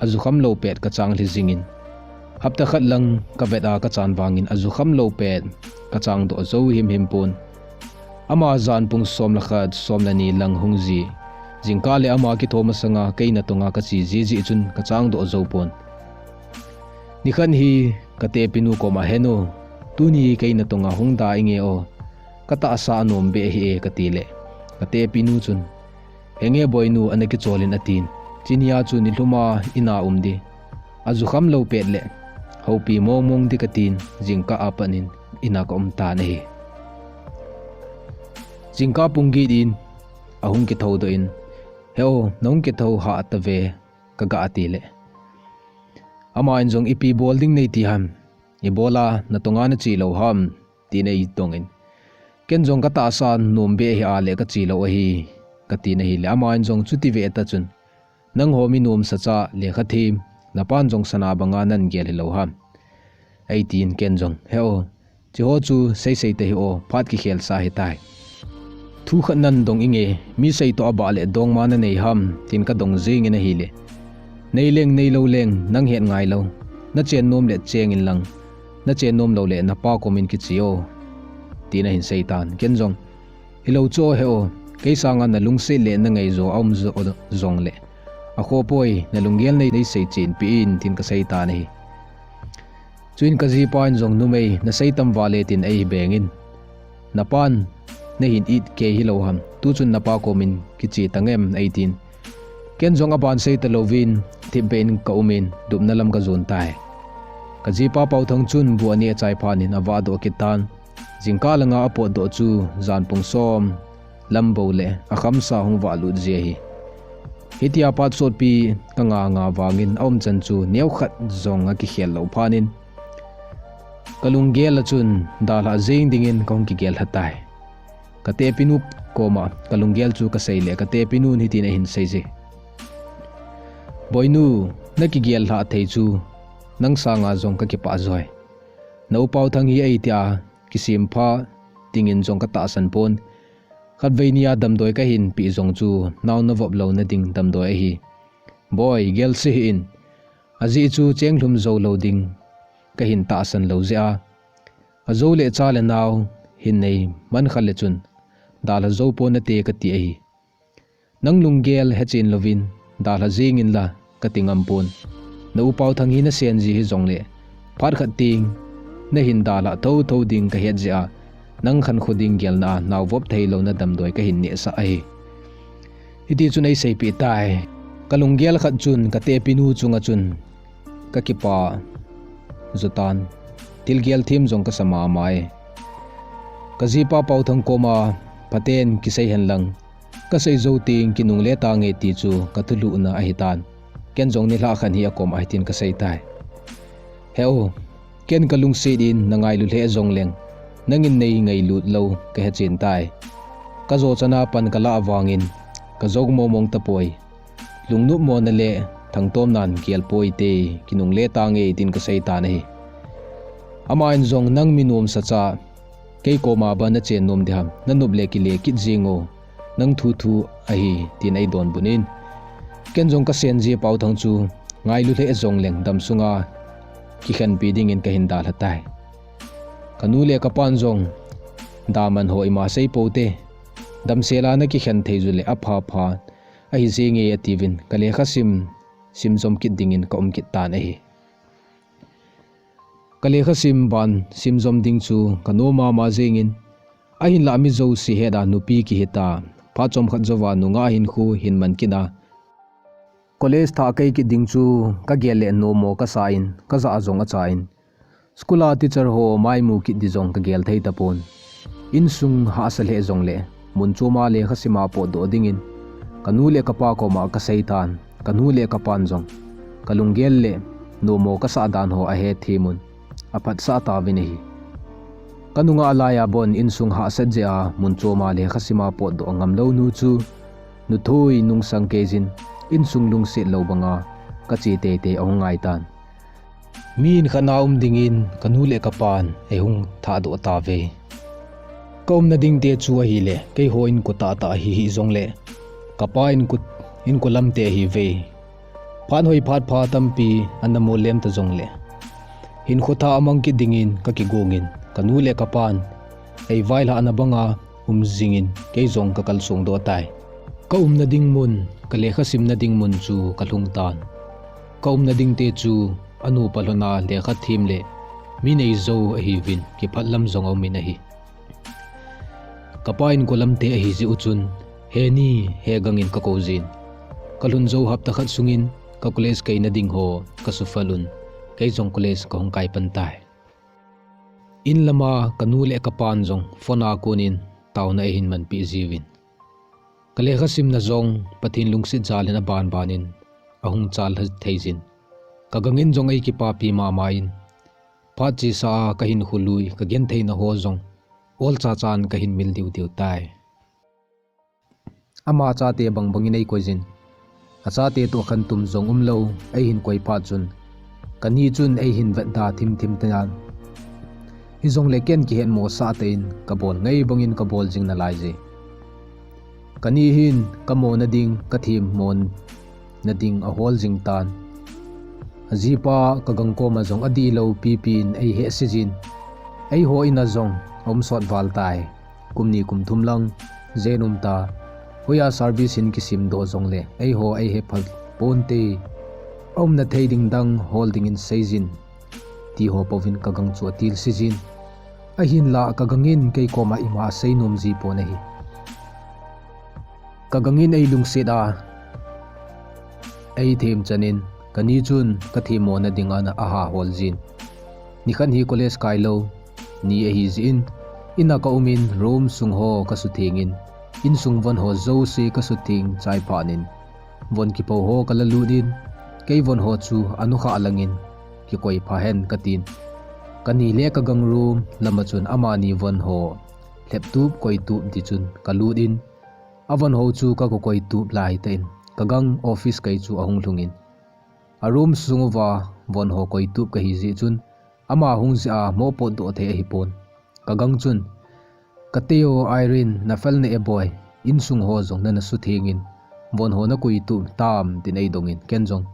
aju kham lou pet kachang lhi jingin, hapta khat lang kavet a kachan vangin aju kham lou pet kachang doh jou himhim pon. Ama jan pung som le khat, som le ni lang hung ji, jingkah le ama kitho masanga kei natonga kache ji jeh chun kachang doh jou pon. Nikhat hi katepinu koma, "Henu, tuni kei natonga hung da inge o, katahsa anom beh hih e," kati le, katepinu chun, "Henge boinu, ana kicholin," atin. Chunia chu nilhum a ina um ding, aju kham lou pet le houpi mong mong ding katin, jingkah a pat in ina kaum tan ahi. Jingkah pung get in ahung kitho doh in, "He o, nahung kitho hah tave," kaga ti le, aman jong, "Ipi bol ding nei ti ham? Ibola natonga nache lou ham?" tin eidongin, ken jong, "Katahsa nom beh hih a le kache lou ahi," katin ahile, aman jong, "Chuti veh tah chun, nangho mi nomsa cha lekha them, napan jong sana banga nagel hilou ham?" eitin, ken jong, "He o, chiho chu seisei tahih o, phat kikhel sa hitai. Thu khat nadong inge, mi sei toh abah le dongma nanei ham?" tin kadong jingin ahile, "Nei leng nei lou leng nang het ngai lou, nachen nom le cheng inlang, nachen nom lou le napa komin kiche o," tin ahin seitan. Ken jong, "Hilou chu o, he o, kei sanga nalungset le nangaijo aum jo jongle, akhoh poi, nalunggel nei, nei seichen peh in," tin kaseitan ahi. Chuin kajipan jong, "Numei, nasei tam vale," tin eibengin, "Napan nahin it kei hilou ham? Tuchun napa komin kiche tangem?" eitin, ken jong aban sei talouvin, thipbeh in kaumin, lupna lam kajon tai. Kajipa Paothang chun bu aneh achai phat in avahdoh kit tan. Jingkah langa apotdoh chu jan pung som lam bou le akhamsa hung valut ji ahi. Hitia phat sotpi kanga nga vangin aumchan chu neokhat jong akikhel lou phat in, kalunggel a chun dalhah jing dingin kahung kigel lha tai. Katepinu koma kalunggel chu kasei le, katepinun hitin ahin seije, "Boinu, nakigel lhah thei chu nang sanga jong kakipah joi. Na u Paothang hi eitia kisempha dingin jong katahsan pon. Khatvei nia damdoi kahin peh jong chu nao navop louna ding damdoi ahi. Boi, gelse hih in. Ajeh chu chenglhum jou lou ding kahin tahsan lou jeh a, ajou le cha le nao hin nei man kha le chun dalha jou pon nate kati ahi. Nang lunggel hechen louvin dalha jing inla kati ngam pon. Na u Paothang hi nasen ji hijongle, phat khat teng nahin dalha thotho ding kahet jeh a, nang khankho ding gelna a naovop thei louna damdoi kahin nehsah ahi." Hiti chun eiseipeh tai. Kalunggel khat chun katepinu chunga chun kakipah jotan, thil gel them jong kasa mama e. Kajipa Paothang koma, "Phaten kisei hen lang, kasei jou teng kinungle tange," ti chu kathulhuhna ahitan. Ken jong nilhah khat hi akom ahi tin kasei tai. "He o, ken kalungset in nangailu lheh jongleng, nangin nei ngailut lou kahechen tai. Kajo chana pan kalah vangin kajou mong mong tapoi. Lungnopmona le thangtomnan gel poi te, kinungle tange," tin kasei tan ahi. Aman jong, "Nang mi nomsa cha, kei koma ban nachen nom ding ham, nanop le kile kit jing o, nang thu thu ahi," tin eidonbut in, ken jong kasen ji Paothang chu ngailu lheh jongleng damsunga kikhenpi dingin kahin dalha tai. Kanu le kapan jong, "Daman ho ima sei pou te, damsel a nakikhen thei ju le apha pha ahi jenge," atiuvin, kalekha sim, sim jom kit dingin kaum kit tan ahi. Ka lekha sim ban sim jom ding chu ka nom mama jengin, ahinlah mi jouse het a nupi kihi ta, phat chomkhat jouva nungah hinkho hin man kit a, college thah kai kit ding chu ka gel le nom mo ka sa in, ka jah jong acha in, school a teacher ho mai mu kit di jong ka gel thei tapon. Insung hahsa lheh jongle, mun chom a lekha sim a potdoh dingin ka nu le ka pa koma ka sei tan, ka nu le ka pan jong ka lunggel le nom mo ka sah dan ho ahe them un, aphatsah tauvin ahi. Ka nungah lai a bon insung hahsat jeh a mun chom a lekha sim a potdoh ngam lou nu chu, nuthoi nungsang kei jin, insung lungset lou banga ka che teitei ahung ngai tan. Mi in khat na um dingin ka nu le ka pan ei hung thahdoh tauve. Ka umna ding te chu ahile, keiho inko tahtah ahi hih jongle, ka pa inko, inko lam te ahiuve. Phat hoi phat pha tampi ana mol lem ta jongle, hinkho thah amang kit dingin ka kigongin, ka nu le ka pan ei vailhahna banga um jingin kei jong ka kalsong doh tai. Ka umna ding mun, ka lekha simna ding mun chu ka lhung tan. Ka umna ding te chu anupa lhona lekha them le mi nei jou ahiuvin, kiphat lam jong aumin ahi. Ka pa inko lam te ahi jeh u chun, he ni, he gang in ka kou jin. Ka lhun jou hapta khat sungin ka college kaina ding ho ka suphal un, kei jong college ka hung kai pan tai. In lama ka nu le ka pan jong phone a konin taona eihin manpi jiuvin. Ka lekha simna jong Pathen lungset jalin aban banin ahung chal thei jin. Ka gangin jong ei kipapi mama in, phat chesa a ka hinkho lui, ka gentheina ho jong olcha chan ka hin mil diu diu tai. Ama chate bang bangin ei koi jin. Achate toh khantum jong umlou, eihin koi phat chun, ka ni chun eihin vetda thim thim tan. Hijongle ken kihetmo sah tah in ka bol ngai bangin ka bol jing nalai je. Ka ni hin ka mona ding, ka themmo na ding ahol jing tan. Ajipa ka gang koma jong adihlou pipin ei hehse jin. Eiho in a jong aum sot val tai. Kum ni kum thum lang jen um ta. Hoiya service hin kisim doh jongle, eiho ei he phal ponte. Aumna thei ding dang hol dingin sei jin, ti ho pouvin ka gang chu atilse jin. Ahinlah ka gangin kei koma ima asei nom ji pon ahi. Ka gangin ei lungset a ei them chanin, ka ni chun ka themmo na ding ana aha hol jin. Nikhat hi college kai lou ni ahi jeh in, in a ka umin room sung ho ka suthengin, insung von ho jouse ka sutheng chai phatnin, von kipo ho ka la lut in, kei von ho chu anukhah langin kikoi pha hen ka tin. Ka ni le ka gang room lama chun amani von ho lhep tup koi tup di chun ka lut in, avon ho chu ka koi tup lai tah in, ka gang office kai chu ahung lhungin, a room sung uva von ho koi tup kahi jeh chun, ama hung jeh a mo potdoh thei ahi pon. Ka gang chun, "Ka teu Irene, na fel na e boi, insung ho jong nana suthengin, von ho na koi tup tam," tin ei dongin, ken jong,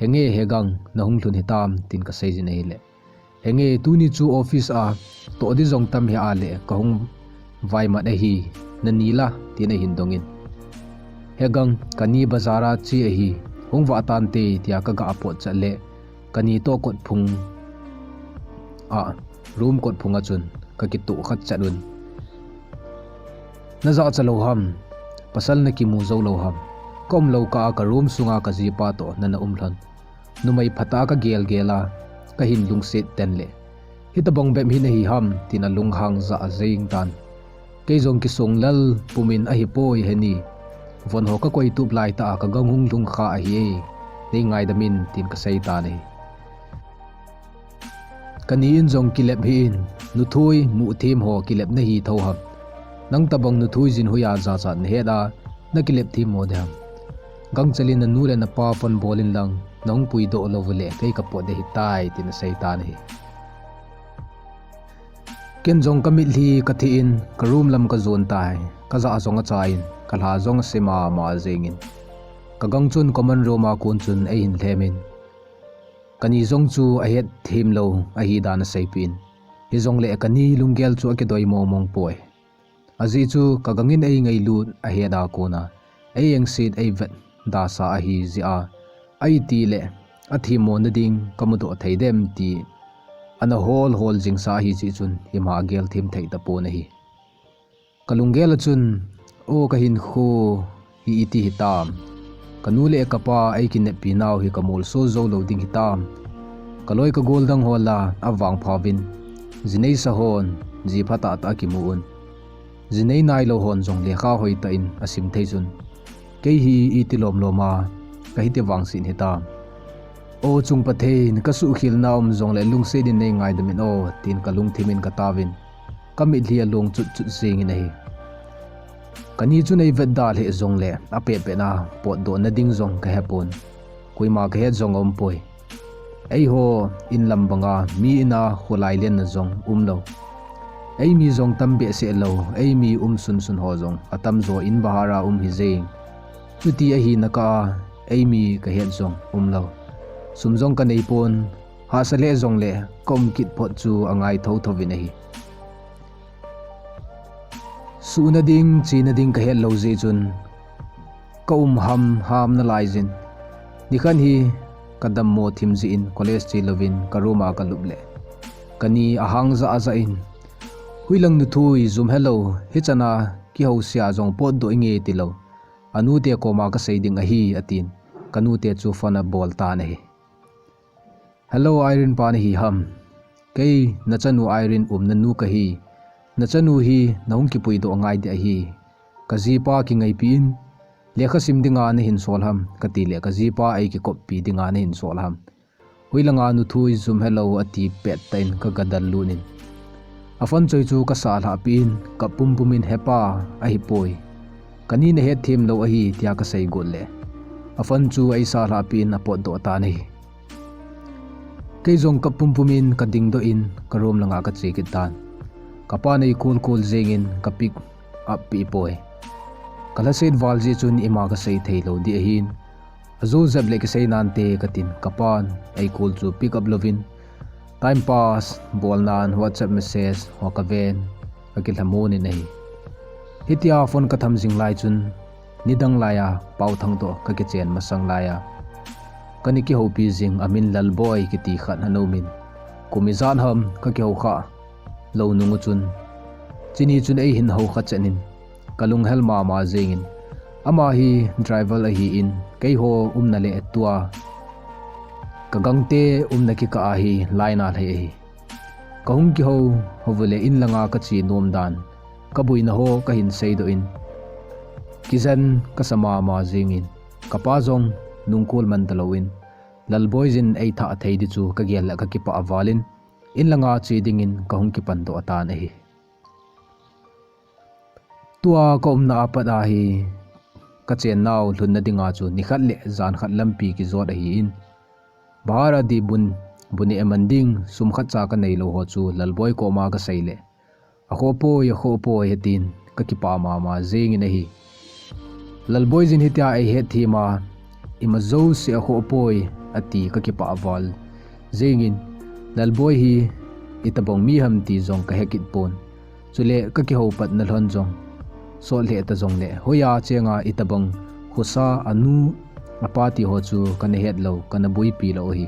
"Henge he gang, na hung lhun hitam," tin ka sei jin ahile, "Henge, tuni chu office a toh di jong tam hih a le ka hung vaimat ahi, na ni la," tin ahin dongin, "He gang, ka ni bazar a che ahi, hung vah tante," tia ka ga pot chat le, ka ni toh kot phung a, room kot phung a chun ka kitoh khat chat un, "Na jachat lou ham? Pasal na kimu jou lou ham? Ka umlou kah a ka room sunga ka jipa toh nana um lhon. Numei phatah a ka gelgel a, ka hin lungset ten le, hitabang bep hi nahi ham?" tin alunghang jah jeng tan. Kei jong kisong lal pumin, "Ahipoi he ni. Von ho ka koi tup lai tah a ka gang hung lhung kha ahi e. Nei ngaidam in," tin ka sei tan ahi. Ka ni in jong, "Kilep hih in, nuthoi muthim ho kilep nahi tho ham? Nang tabang nuthoi jin hoiya jachat na het a, na kilep thim mo de ham? Gangchel in na nu le na pa phone bol in lang, na hung puidoh lou u le kei ka pot de hitai," tin asei tan ahi. Ken jong ka mitlhi ka thih in ka room lam ka jon tai. Ka jah jong acha in, ka lha jong ase mama jengin, ka gang chun common room a kon chun eihin lhem in, ka ni jong chu ahet thim lou ahi dan aseipeh in, hijongle ka ni lunggel chu akidoi mong mong poi. Ajeh chu ka gangin ei ngailut ahet a kona ei engset ei vet dasa ahi jeh a, ahi tile athim mo na ding ka mudoh thei dem ti ana hol hol jingsa ahi jeh chun ima gel them thei tapon ahi. Ka lunggel a chun, "O ka hinkho hi iti hitam. Ka nu le ka pa ei kineppi nau hi ka molso jou lou ding hitam. Ka loi ka gol dang ho la avangpha uvin, jinei sa hon, ji phatah tah a kimu un. Jinei nailou hon jong lekha hoitah in asim thei chun, kei hi iti lom lom a ka hiti vangset hitam. O chung Pathen, ka suhkhel na um jongle lungset in nei ngaidam in o," tin ka lungthim in ka taovin, ka mitlhi along chut chut jeng in ahi. Ka ni chun ei vetda lheh jongle apet pet a potdoh na ding jong ka hepon. Koima ka het jong aumpoi. Eiho in lam banga mi in a kholai lenna jong umlou. Ei mi jong tam behseh lou, ei mi um sunsun ho jong atamjo in bahar a um hijeng. Chuti ahina kah a, ei mi ka het jong umlou. Sum jong ka neipon, hahsa lheh jongle ka um kit phot chu angai thotho vin ahi. Suhna ding, chena ding ka het lou jeh chun, ka um ham ham nalai jin. Nikhat hi ka dammo thim jeh in college che louvin ka room a ka lup le, ka ni ahang jah jah in, "Hoilang nu Thui, jum helou, hichan a kihousia jong potdoh inge," tilou. "Anute koma ka sei ding ahi," atin. Ka nute chu phone abol tan ahi. "Hello, Irene pa nahi ham? Kei nachanu Irene umna nu kahi. Nachanu hi nahung kipuidoh ngai ding ahi. Ka jipa kingaipi in, lekha sim dinga nahin sol ham?" kati le, "Ka jipa ei kikoppi dinga nahin sol ham? Hoilanga nu Thui, jum helou," ati pet tah in ka gadal lut in, a phone choi chu ka salhah peh in, kap pumpum in, "Hepa, ahipoi. Ka ni nahet them lou ahi," tia ka sei got le, a phone chu ei salhah peh in apotdoh tan ahi. Kei jong kap pumpum in ka dingdoh in ka room langa ka che kit tan. Ka pan ei call call jeng in ka pick up peh poi. Ka lhaset val jeh chun ima ka sei thei lou ding ahin, "Ajo jep le kisei nante," katin, ka pan ei call chu pick up louvin, time pass bolnan WhatsApp message ho ka ven, ka kilhamon in ahi. Hitia phone ka tham jing lai chun, nidang lai a Paothang toh ka kichen masang lai a, ka ni kihoupi jing amin Lalboi kiti khat ana um in, kum ijat ham ka kihou kha lou nung u chun, chuni chun ei hin hou kha chen in, ka lunghel mama jeng in, ama hi driver ahi in, keiho umna le tua ka gangte umna kikah a hi line a lhai ahi. Ka hung kihou, hou u le in langa ka che nom dan, ka boina ho ka hin seidoh in, kijen ka sa mama jeng in, ka pa jong nungkul man talou in, Lalboi jin ei thah thei ding chu ka gel le ka kipah val in, in langa che dingin ka hung kipandoh tan ahi. Tua ka umna apat a hi ka chennau lhunna dinga chu nikhat le jan khat lampi kijot ahi in, bahar a ding bun, bu neh man ding sum khat cha ka neilou ho chu Lalboi koma ka sei le, "Akhoh poi, akhoh poi," atin, ka kipah mama jeng in ahi. Lalboi jin hitia ei het them a, "Ima jouse akhoh poi," ati, ka kipah val jeng in, Lalboi hi itobang mi ham ti jong ka he kit pon. Chule ka kihou patna lhon jong sot lheh ta jongle, hoiya chenga itobang khosa, anu, apa ti ho chu ka na het lou, ka na boipi lou ahi.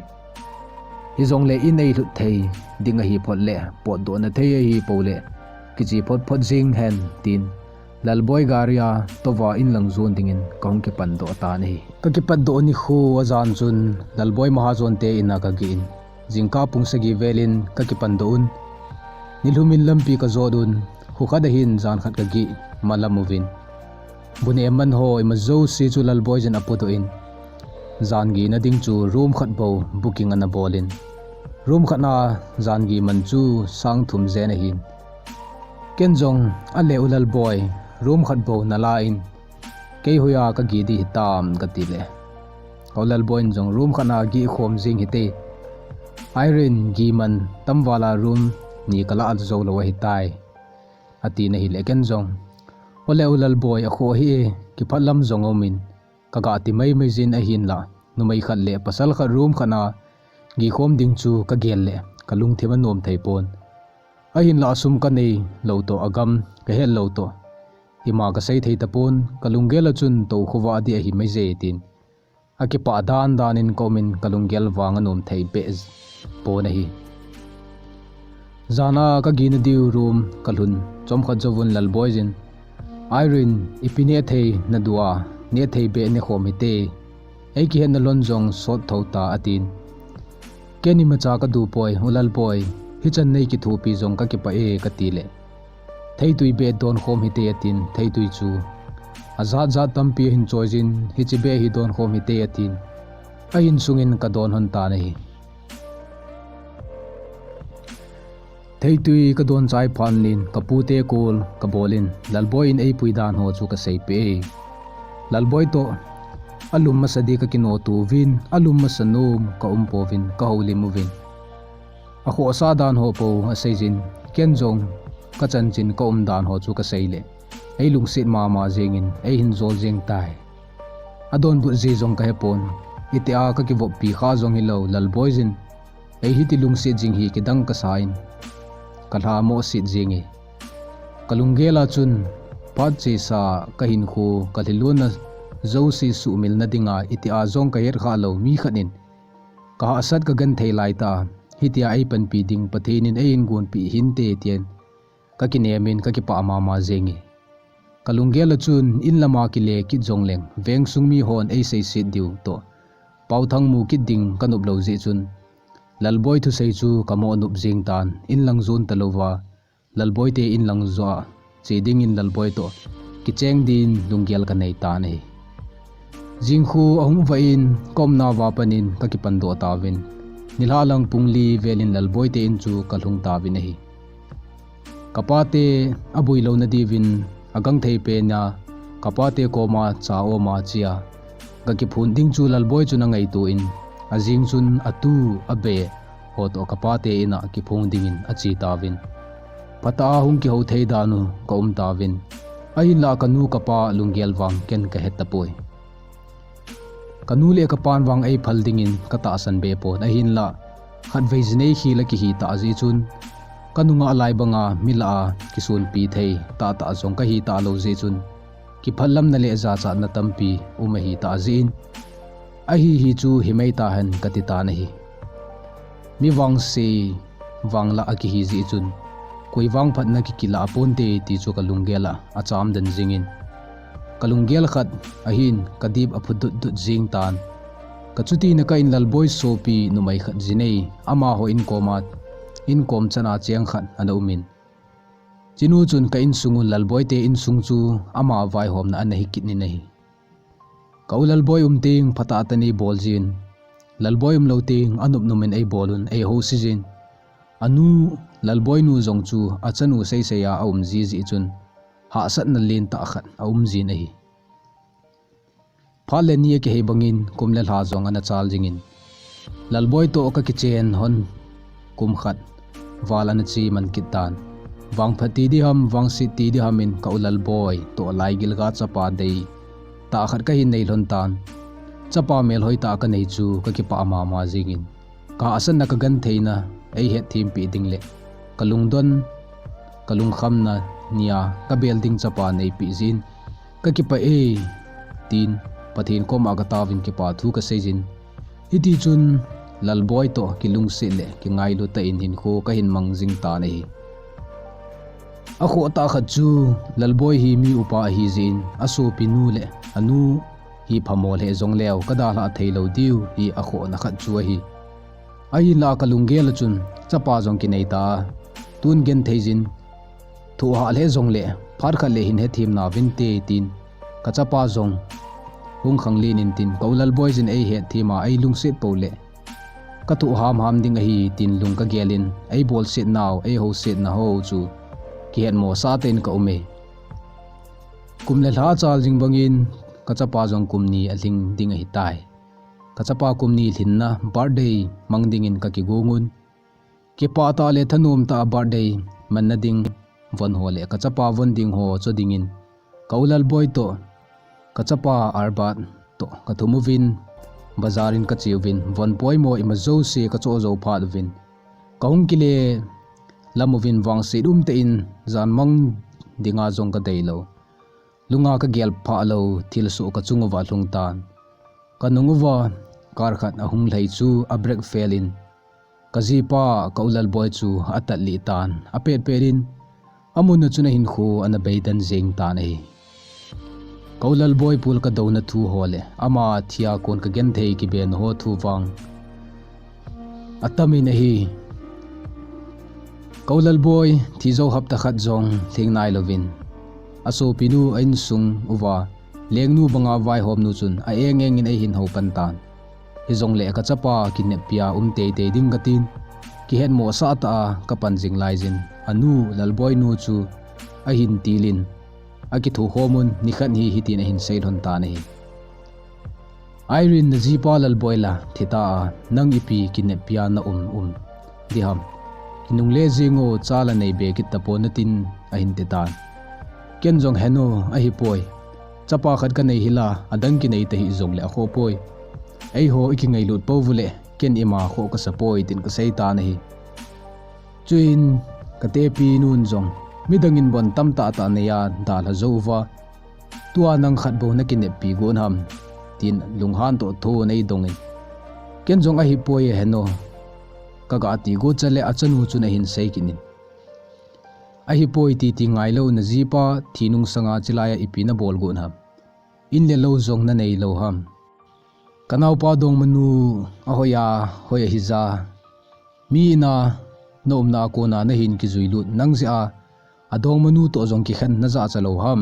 Hijongle in ei lhut thei ding ahi phot le, potdohna thei ahi pou le, kiche phot phot jing hen, tin Lalboi gari a touva in lang jon dingin ka hung kipandoh tan ahi. Ka kipandoh nikho ajan chun Lalboi Mahajon te in a ka geh in, jingkah pung sagi vel in ka kipandoh un. Nilhum in lampi ka jot un, kho khat a hin jan khat ka geh malam uvin, bu neh man ho ima jouse chu Lalboi jin apodoh in, jan geh na ding chu room khat bou booking ana bol in, room khat na jan geh man chu sang thum jen ahin, ken jong, "Ale u Lalboi, room khat bou nala in, kei hoiya ka geh ding hitam," ka ti le, ka u Lalboi in jong, "Room khat na geh khom jing hite. Irene, geh man tam val a room ni ka la jou lou ahitai," ati na hile, ken jong, "Ole u Lalboi, akhoh hih e, kiphat lam jong um in, ka ga ti mai mai jin ahinla, numei khat le pasal khat room khat na geh khom ding chu ka gel le ka lungthim anom thei pon. Ahinla asum ka neilou toh, agam ka hetlou toh, ima ka sei thei tapon, ka lunggel a chun tou khovah ding ahi mai je," tin akipah dan dan in ka um in ka lunggel vang anom thei beh pon ahi. Jana ka gina diu room ka lhun chomkhat jouvun Lalboi jin, "Irene, ipi neh thei na du a, neh thei beh ne khom hite. Ei kihetna lon jong sot tho ta," atin. Ken imacha ka du poi, U Lalboi, hichan nei kithopi jong ka kipah e, ka ti le, "Theitui beh don khom hite," atin, theitui chu ajat jat tampi ahin choi jin, "Hiche beh hi don khom hite," atin. Ahin sungin ka don lhon tan ahi. Theitui ka don chai phat in ka pute call ka bol in, Lalboi in ei pui dan ho chu ka seipeh e. Lalboi toh alum masa di ka kinoto uvin, alum masa nom ka um pouvin, ka houlim uvin. Akhohsah dan ho po asei jin, ken jong ka chanchin ka um dan ho chu ka sei le, ei lungset mama jengin, ei hin jol jeng tai. Adonbut ji jong ka hepon, itia ka kivoppi kha jong hilou, Lalboi jin ei hiti lungset jing hi kidang ka sa in, ka lha mohset jing e. Ka lunggel a chun phat chesa ka hinkho, ka lhilunna jouse suhmil na dinga, itia jong ka het kha lou mi khat in ka hahsat ka genthei lai ta, hitia ei panpi ding Pathen in ei hin gonpeh hinte, tin ka kinem in ka kipah mama jeng e. Ka lunggel a chun in lama kile kit jong leng, veng sung mi hon ei seiset diu toh pau thang mu kit ding ka nop lou jeh chun, Lalboi thusei chu ka mo nop jeng tan, in lang jon talouva, Lalboi te in lang joh a che dingin Lalboi toh kicheng din lunggel ka nei tan ahi. Jingkhu ahung vah in ka umna va panin ka kipan doh tauvin, nilhah lang pung li velin Lalboi te in chu ka lhung tauvin ahi. Ka pate abui louna diuvin agangthei pen a, ka pate koma cha oma che a ka kiphun ding chu Lalboi chun angaito in, ajing chun atu abeh ho toh ka pate in a kiphong dingin ache tauvin. Phatah a hung kihou thei dan u ka um tauvin. Ahinlah ka nu ka pa lunggel vang ken ka het tapoi. Ka nu le ka pan vang ei phal dingin ka tahsan be pon, ahinlah khatvei jinei khel a kihi tah jeh chun, ka nungah lai banga mi lah a kisunpi thei tahtah jong ka hi talou jeh chun, kiphatlamna le jachatna tampi um ahi tah jeh in, ahi hi chu himai tahen ka ti tan ahi. Mi vangse vang lah a kihi jeh chun, koi vangphatna kikilah ponte ti chu ka lunggel a acham den jingin, ka lunggel khat ahin ka dip aphut dut dut jing tan. Ka chuti na kah in Lalboi sopi numei khat jinei, amaho in koma, in kom chana cheng khat ana um in, chinu chun ka insung u Lalboi te insung chu ama vaihomna ana hi kit nin ahi. Ka u Lalboi um teng phatah tah in ei bol jin, Lalboi um lou teng anop nop in ei bol un, ei house jin. Anu Lalboi nu jong chu achanu seisei a aum ji jeh chun, hahsatna lentah khat aum jin ahi. Phat le ni akihei bangin kum le lha jong ana chal jingin, Lalboi toh ka kichen lhon kum khat val ana che man kit tan. Vangphat ti diham, vangset ti diham in ka u Lalboi toh laigil ga chapa deitah khat ka hin nei lhon tan. Chapa melhoi tah ka nei chu ka kipah mama jingin, ka hahsatna ka gentheina ei hetthem peh ding le ka lungdon, ka lungkhamna nia ka bel ding chapa neipeh jin, ka kipah e, tin Pathen koma ka taovin kipa thu ka sei jin. Hiti chun Lalboi toh kilungset le kingailu tah in hinkho ka hin mang jing tan ahi. Akhoh tah khat chu Lalboi hi mi upa ahi jeh in, asopi nu le anu hi phamo lheh jong leu ka dalhah thei lou diu hi akhohna khat chu ahi. Ahinlah ka lunggel a chun chapa jong kinei ta, tun genthei jin, thoh hah lheh jong le phat khat le hin hetthem nauvinte, tin ka chapa jong hung khanglen in tin, ka u Lalboi jin ei hetthem a ei lungset pou le ka thoh hamham ding ahi, tin lung ka gel in, ei bolset nau, ei housetna ho chu kihetmo sah tah in ka um e. Kum le lha chal jing bangin ka chapa jong kum ni alhing ding ahitai. Ka chapa kum ni lhinna birthday mang dingin ka kigong un. Kipah tah le thanom tah a birthday manna ding von ho le ka chapa von ding ho cho dingin, ka u Lalboi toh ka chapa Albert toh ka thum uvin, bazar in ka che uvin, von poimo ima jouse ka cho jou phat uvin, ka hung kile lam uvin, vangset umtah in jan mang dinga jong ka deilou. Lunga ka gel phah lou thilsoh ka chung uva alhung tan. Ka nung uva car khat ahung lhai chu a brake fail in, Kajipa ka u Lalboi chu atat lih tan, apet pet in, amun a chun ahinkho ana beidan jeng tan ahi. Ka u Lalboi pul kadouna thu ho le ama thia kon kagenthei kibe na ho thu vang atam in ahi. Ka u Lalboi thi jou hapta khat jong lhing nai louvin, asopinu a insung uva lengnu banga vaihom nu chun a eng eng in eihin hou pan tan. Hijongle ka chapa kineppi a um teitei ding katin, kihetmo sah tah a kapan jing lai jin, anu Lalboi nu chu ahin til in, akithukhom un, nikhat hi hitin ahin sei lhon tan ahi. Irene, na jipa Lalboi la thi ta a, nang ipi kineppi a na um um ding ham? Kinungle jing o, cha la nei be kit tapon natin, ahin ti tan. Ken jong, Henu, ahipoi. Chapa khat kanei hi la, adang kinei ta hih jongle akhoh poi. Eiho ikingailut pou vu le, ken ima khoh kasa poi tin kasei tan ahi. Chuin ka tepi nun jong, midang in bon tamtah tah nei a dalha jou uva, tua nang khat bou na kineppi gon ham, tin lunghan toh thon eidong in. Ken jong, Ahipoi, Henu, kaga ti got cha le achanu chun ahin sei kit in, Ahipoi titi ngailou, na jipa thi nung sanga chilai a ipi na bol got ham? In le lou jong na nei lou ham? Ka naopa dongmanu ahoi a, hoi ahi ja. Mi in a na umna a kona nahin kijui lut nang jeh a, adongmanu toh jong kikhen na jachat lou ham?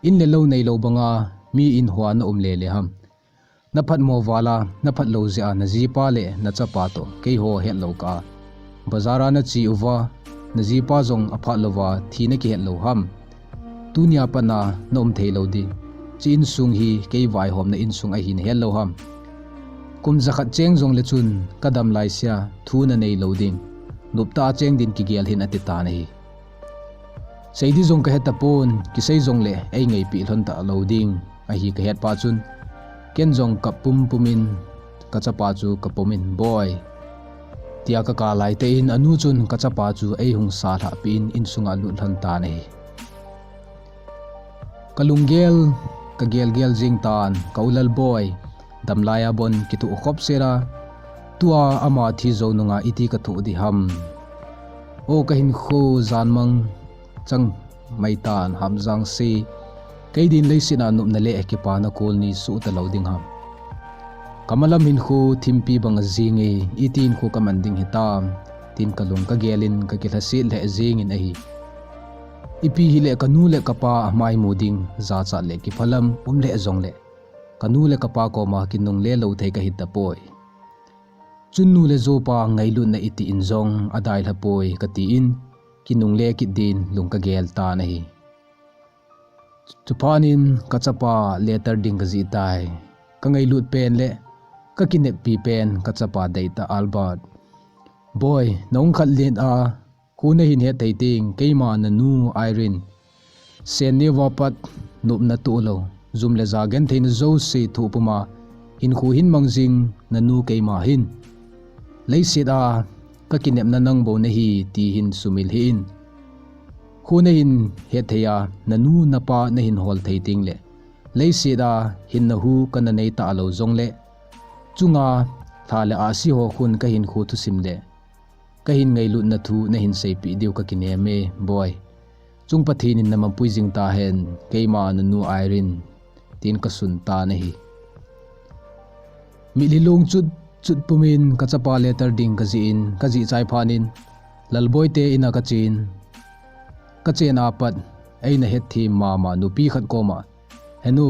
In le lou nei lou banga mi in hoa na um le le ham? Na phatmo val a, na phat lou jeh a na jipa le na chapa toh keiho het lou kah a, bazar a na che uva, na jipa jong aphat louva thi na kihet lou ham? Tunia pat na na um thei lou ding, chi insung hi kei vaihomna insung ahi na het lou ham? Kum jakhat cheng jongle chun ka dam lai sea thu na nei lou ding, noptah a cheng din kigel hih in, ati tan ahi. Sei di jong kahe tapon, kisei jongle eingaipi lhon talou ding ahi kahet pah chun, ken jong kap pumpum in ka chapa chu kapom in, Boi, tia kakap lai tah in anu chun ka chapa chu eihung salhah peh in insunga lut lhon tan ahi. Ka lunggel, ka gelgel jing tan, ka u Lalboi, damlai a bon kithukhop sela, tua ama thi jou nunga iti kathoh di ham? O ka hinkho, jan mang chang mai tan, ham jang se. Kei din leiset a nopna le kipana kol ni suh talou ding ham? Ka malam hinkho thimpi bang ajing e, iti hinkho kaman ding hitam, tin ka lung ka gel in ka kilhaset lheh jing in ahi. Ipi hile ka nu le ka pa amai mu ding jachat le kiphalam um lheh jongle, ka nu le ka pa koma kinungle lou thei kahi tapoi. Chun nu le jopa ngailutna iti in jong adai lhapoi kati in, kinungle kit din lung ka gel tan ahi. Chuphat in ka chapa letter ding kajih tai. Ka ngailut pen le ka kineppi pen ka chapa deitah Albert. Boi, nahung khat len a, kho nahin het thei teng, keima nanu Irene, sen neo a pat nopna toh lou, jum le ja gentheina jouse thoh puma hinkho hin mang jing nanu keima hin, leiset a ka kinepna nang bou nahi ti hin sumil hih in. Kho nahin het thei a, nanu napa nahin hol thei teng le, leiset a hinna hu kana nei talou jongle, chunga lha le ahsi ho khun ka hinkho thusim le ka hin ngailutna thu nahin seipeh diu ka kinem e, Boi. Chung Pathen in na mapui jing tahen, keima nanu Irene, tin ka sun tan ahi. Mitlhi long chut chut pumin ka chapa letter ding kajih in, kajih chai phat in Lalboi te in a kachen. Kachen a pat eina hetthem mama nupi khat koma, Henu,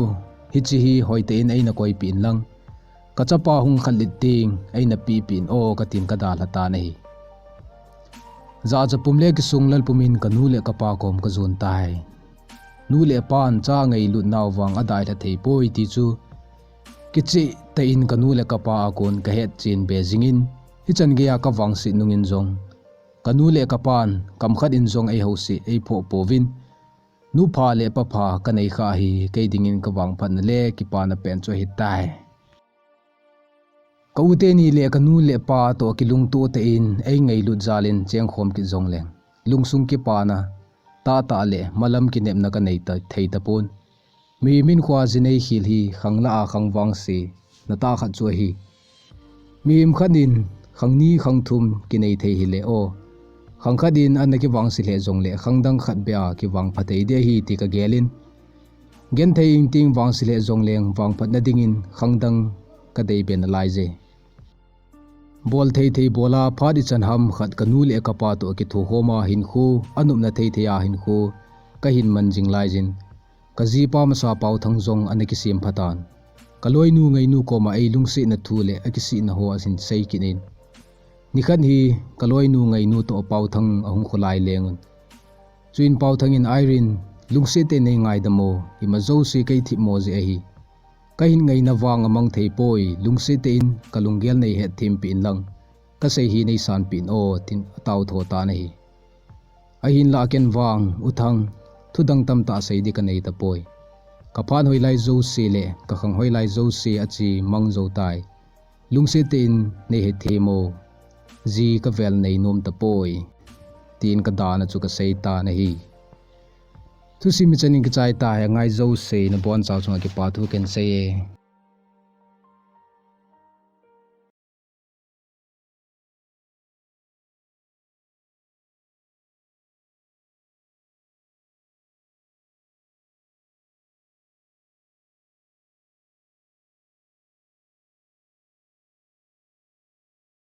hiche hi hoitah in eina koipeh in lang, ka chapa hung khat lit teng eina pehpeh in o, katin ka dalha tan ahi. Jachat pum le kisung lal pumin ka nu le ka pa kom ka jon tai. Nu le pan cha ngailut nau vang adai lha thei poi ti chu kicheh tah in ka nu le ka pa a kon ka hetchen be jing in, hichan geiya ka vangset nung in jong ka nu le ka pan kam khat in jong eiho seh eiphoh pouvin, nu pha le pa pha ka nei kha hi kei dingin ka vangphatna le kipana pen chu ahitai. Ka u teni le ka nu le pa toh kilungto tah in ei ngailut jal in chengkhom kit jongleng, lungsung kipana tahtah le malam kinepna ka nei ta, thei tapon. Mihem in khoa ji nei khel hi khang lah a khang vangse na tah khat chu ahi. Mihem khat in khang ni khang thum kinei thei hile o. Khang khat in ana kivangse lheh jongle khang dang khat beh a kivang pha thei ding ahi ti kagel in. Genthei ingting vangse lheh jongleng vangphatna dingin khang dang kadei be nalai je. Bol thei thei bol a phat ichan ham khat kanu le kapa toh akithokhom a hinkho anopna thei thei a hinkho kahin man jing lai jin. Kajipa masa Paothang jong ana kisem pha tan. Kaloinu Ngainu koma eilungsetna thu le akisihna ho ahin sei kit in. Nikhat hi kaloinu Ngainu toh Paothang ahung kholai leng un. Chuin Paothang in, Irene, lungset tah in nei ngaidam o, ima jouse kei themmo jeh ahi. Kahin ngaina vang amang thei poi, lungset tah in kalunggel nei hetthem peh in lang, kasei hi nei sanpeh in o, tin atao tho tan ahi. Ahinlah ken vang, U Thang, thu dang tamtah sei ding kanei tapoi. Kaphat hoi lai jouse le kakhang hoi lai jouse ache mang jou tai. Lungset tah in nei hetthem o, ji kavel nei nom tapoi, tin kadana chu kasei tan ahi. Thusim hichan in kichai tahen, ngai jouse nabonchau chunga kipa thu kahin sei e.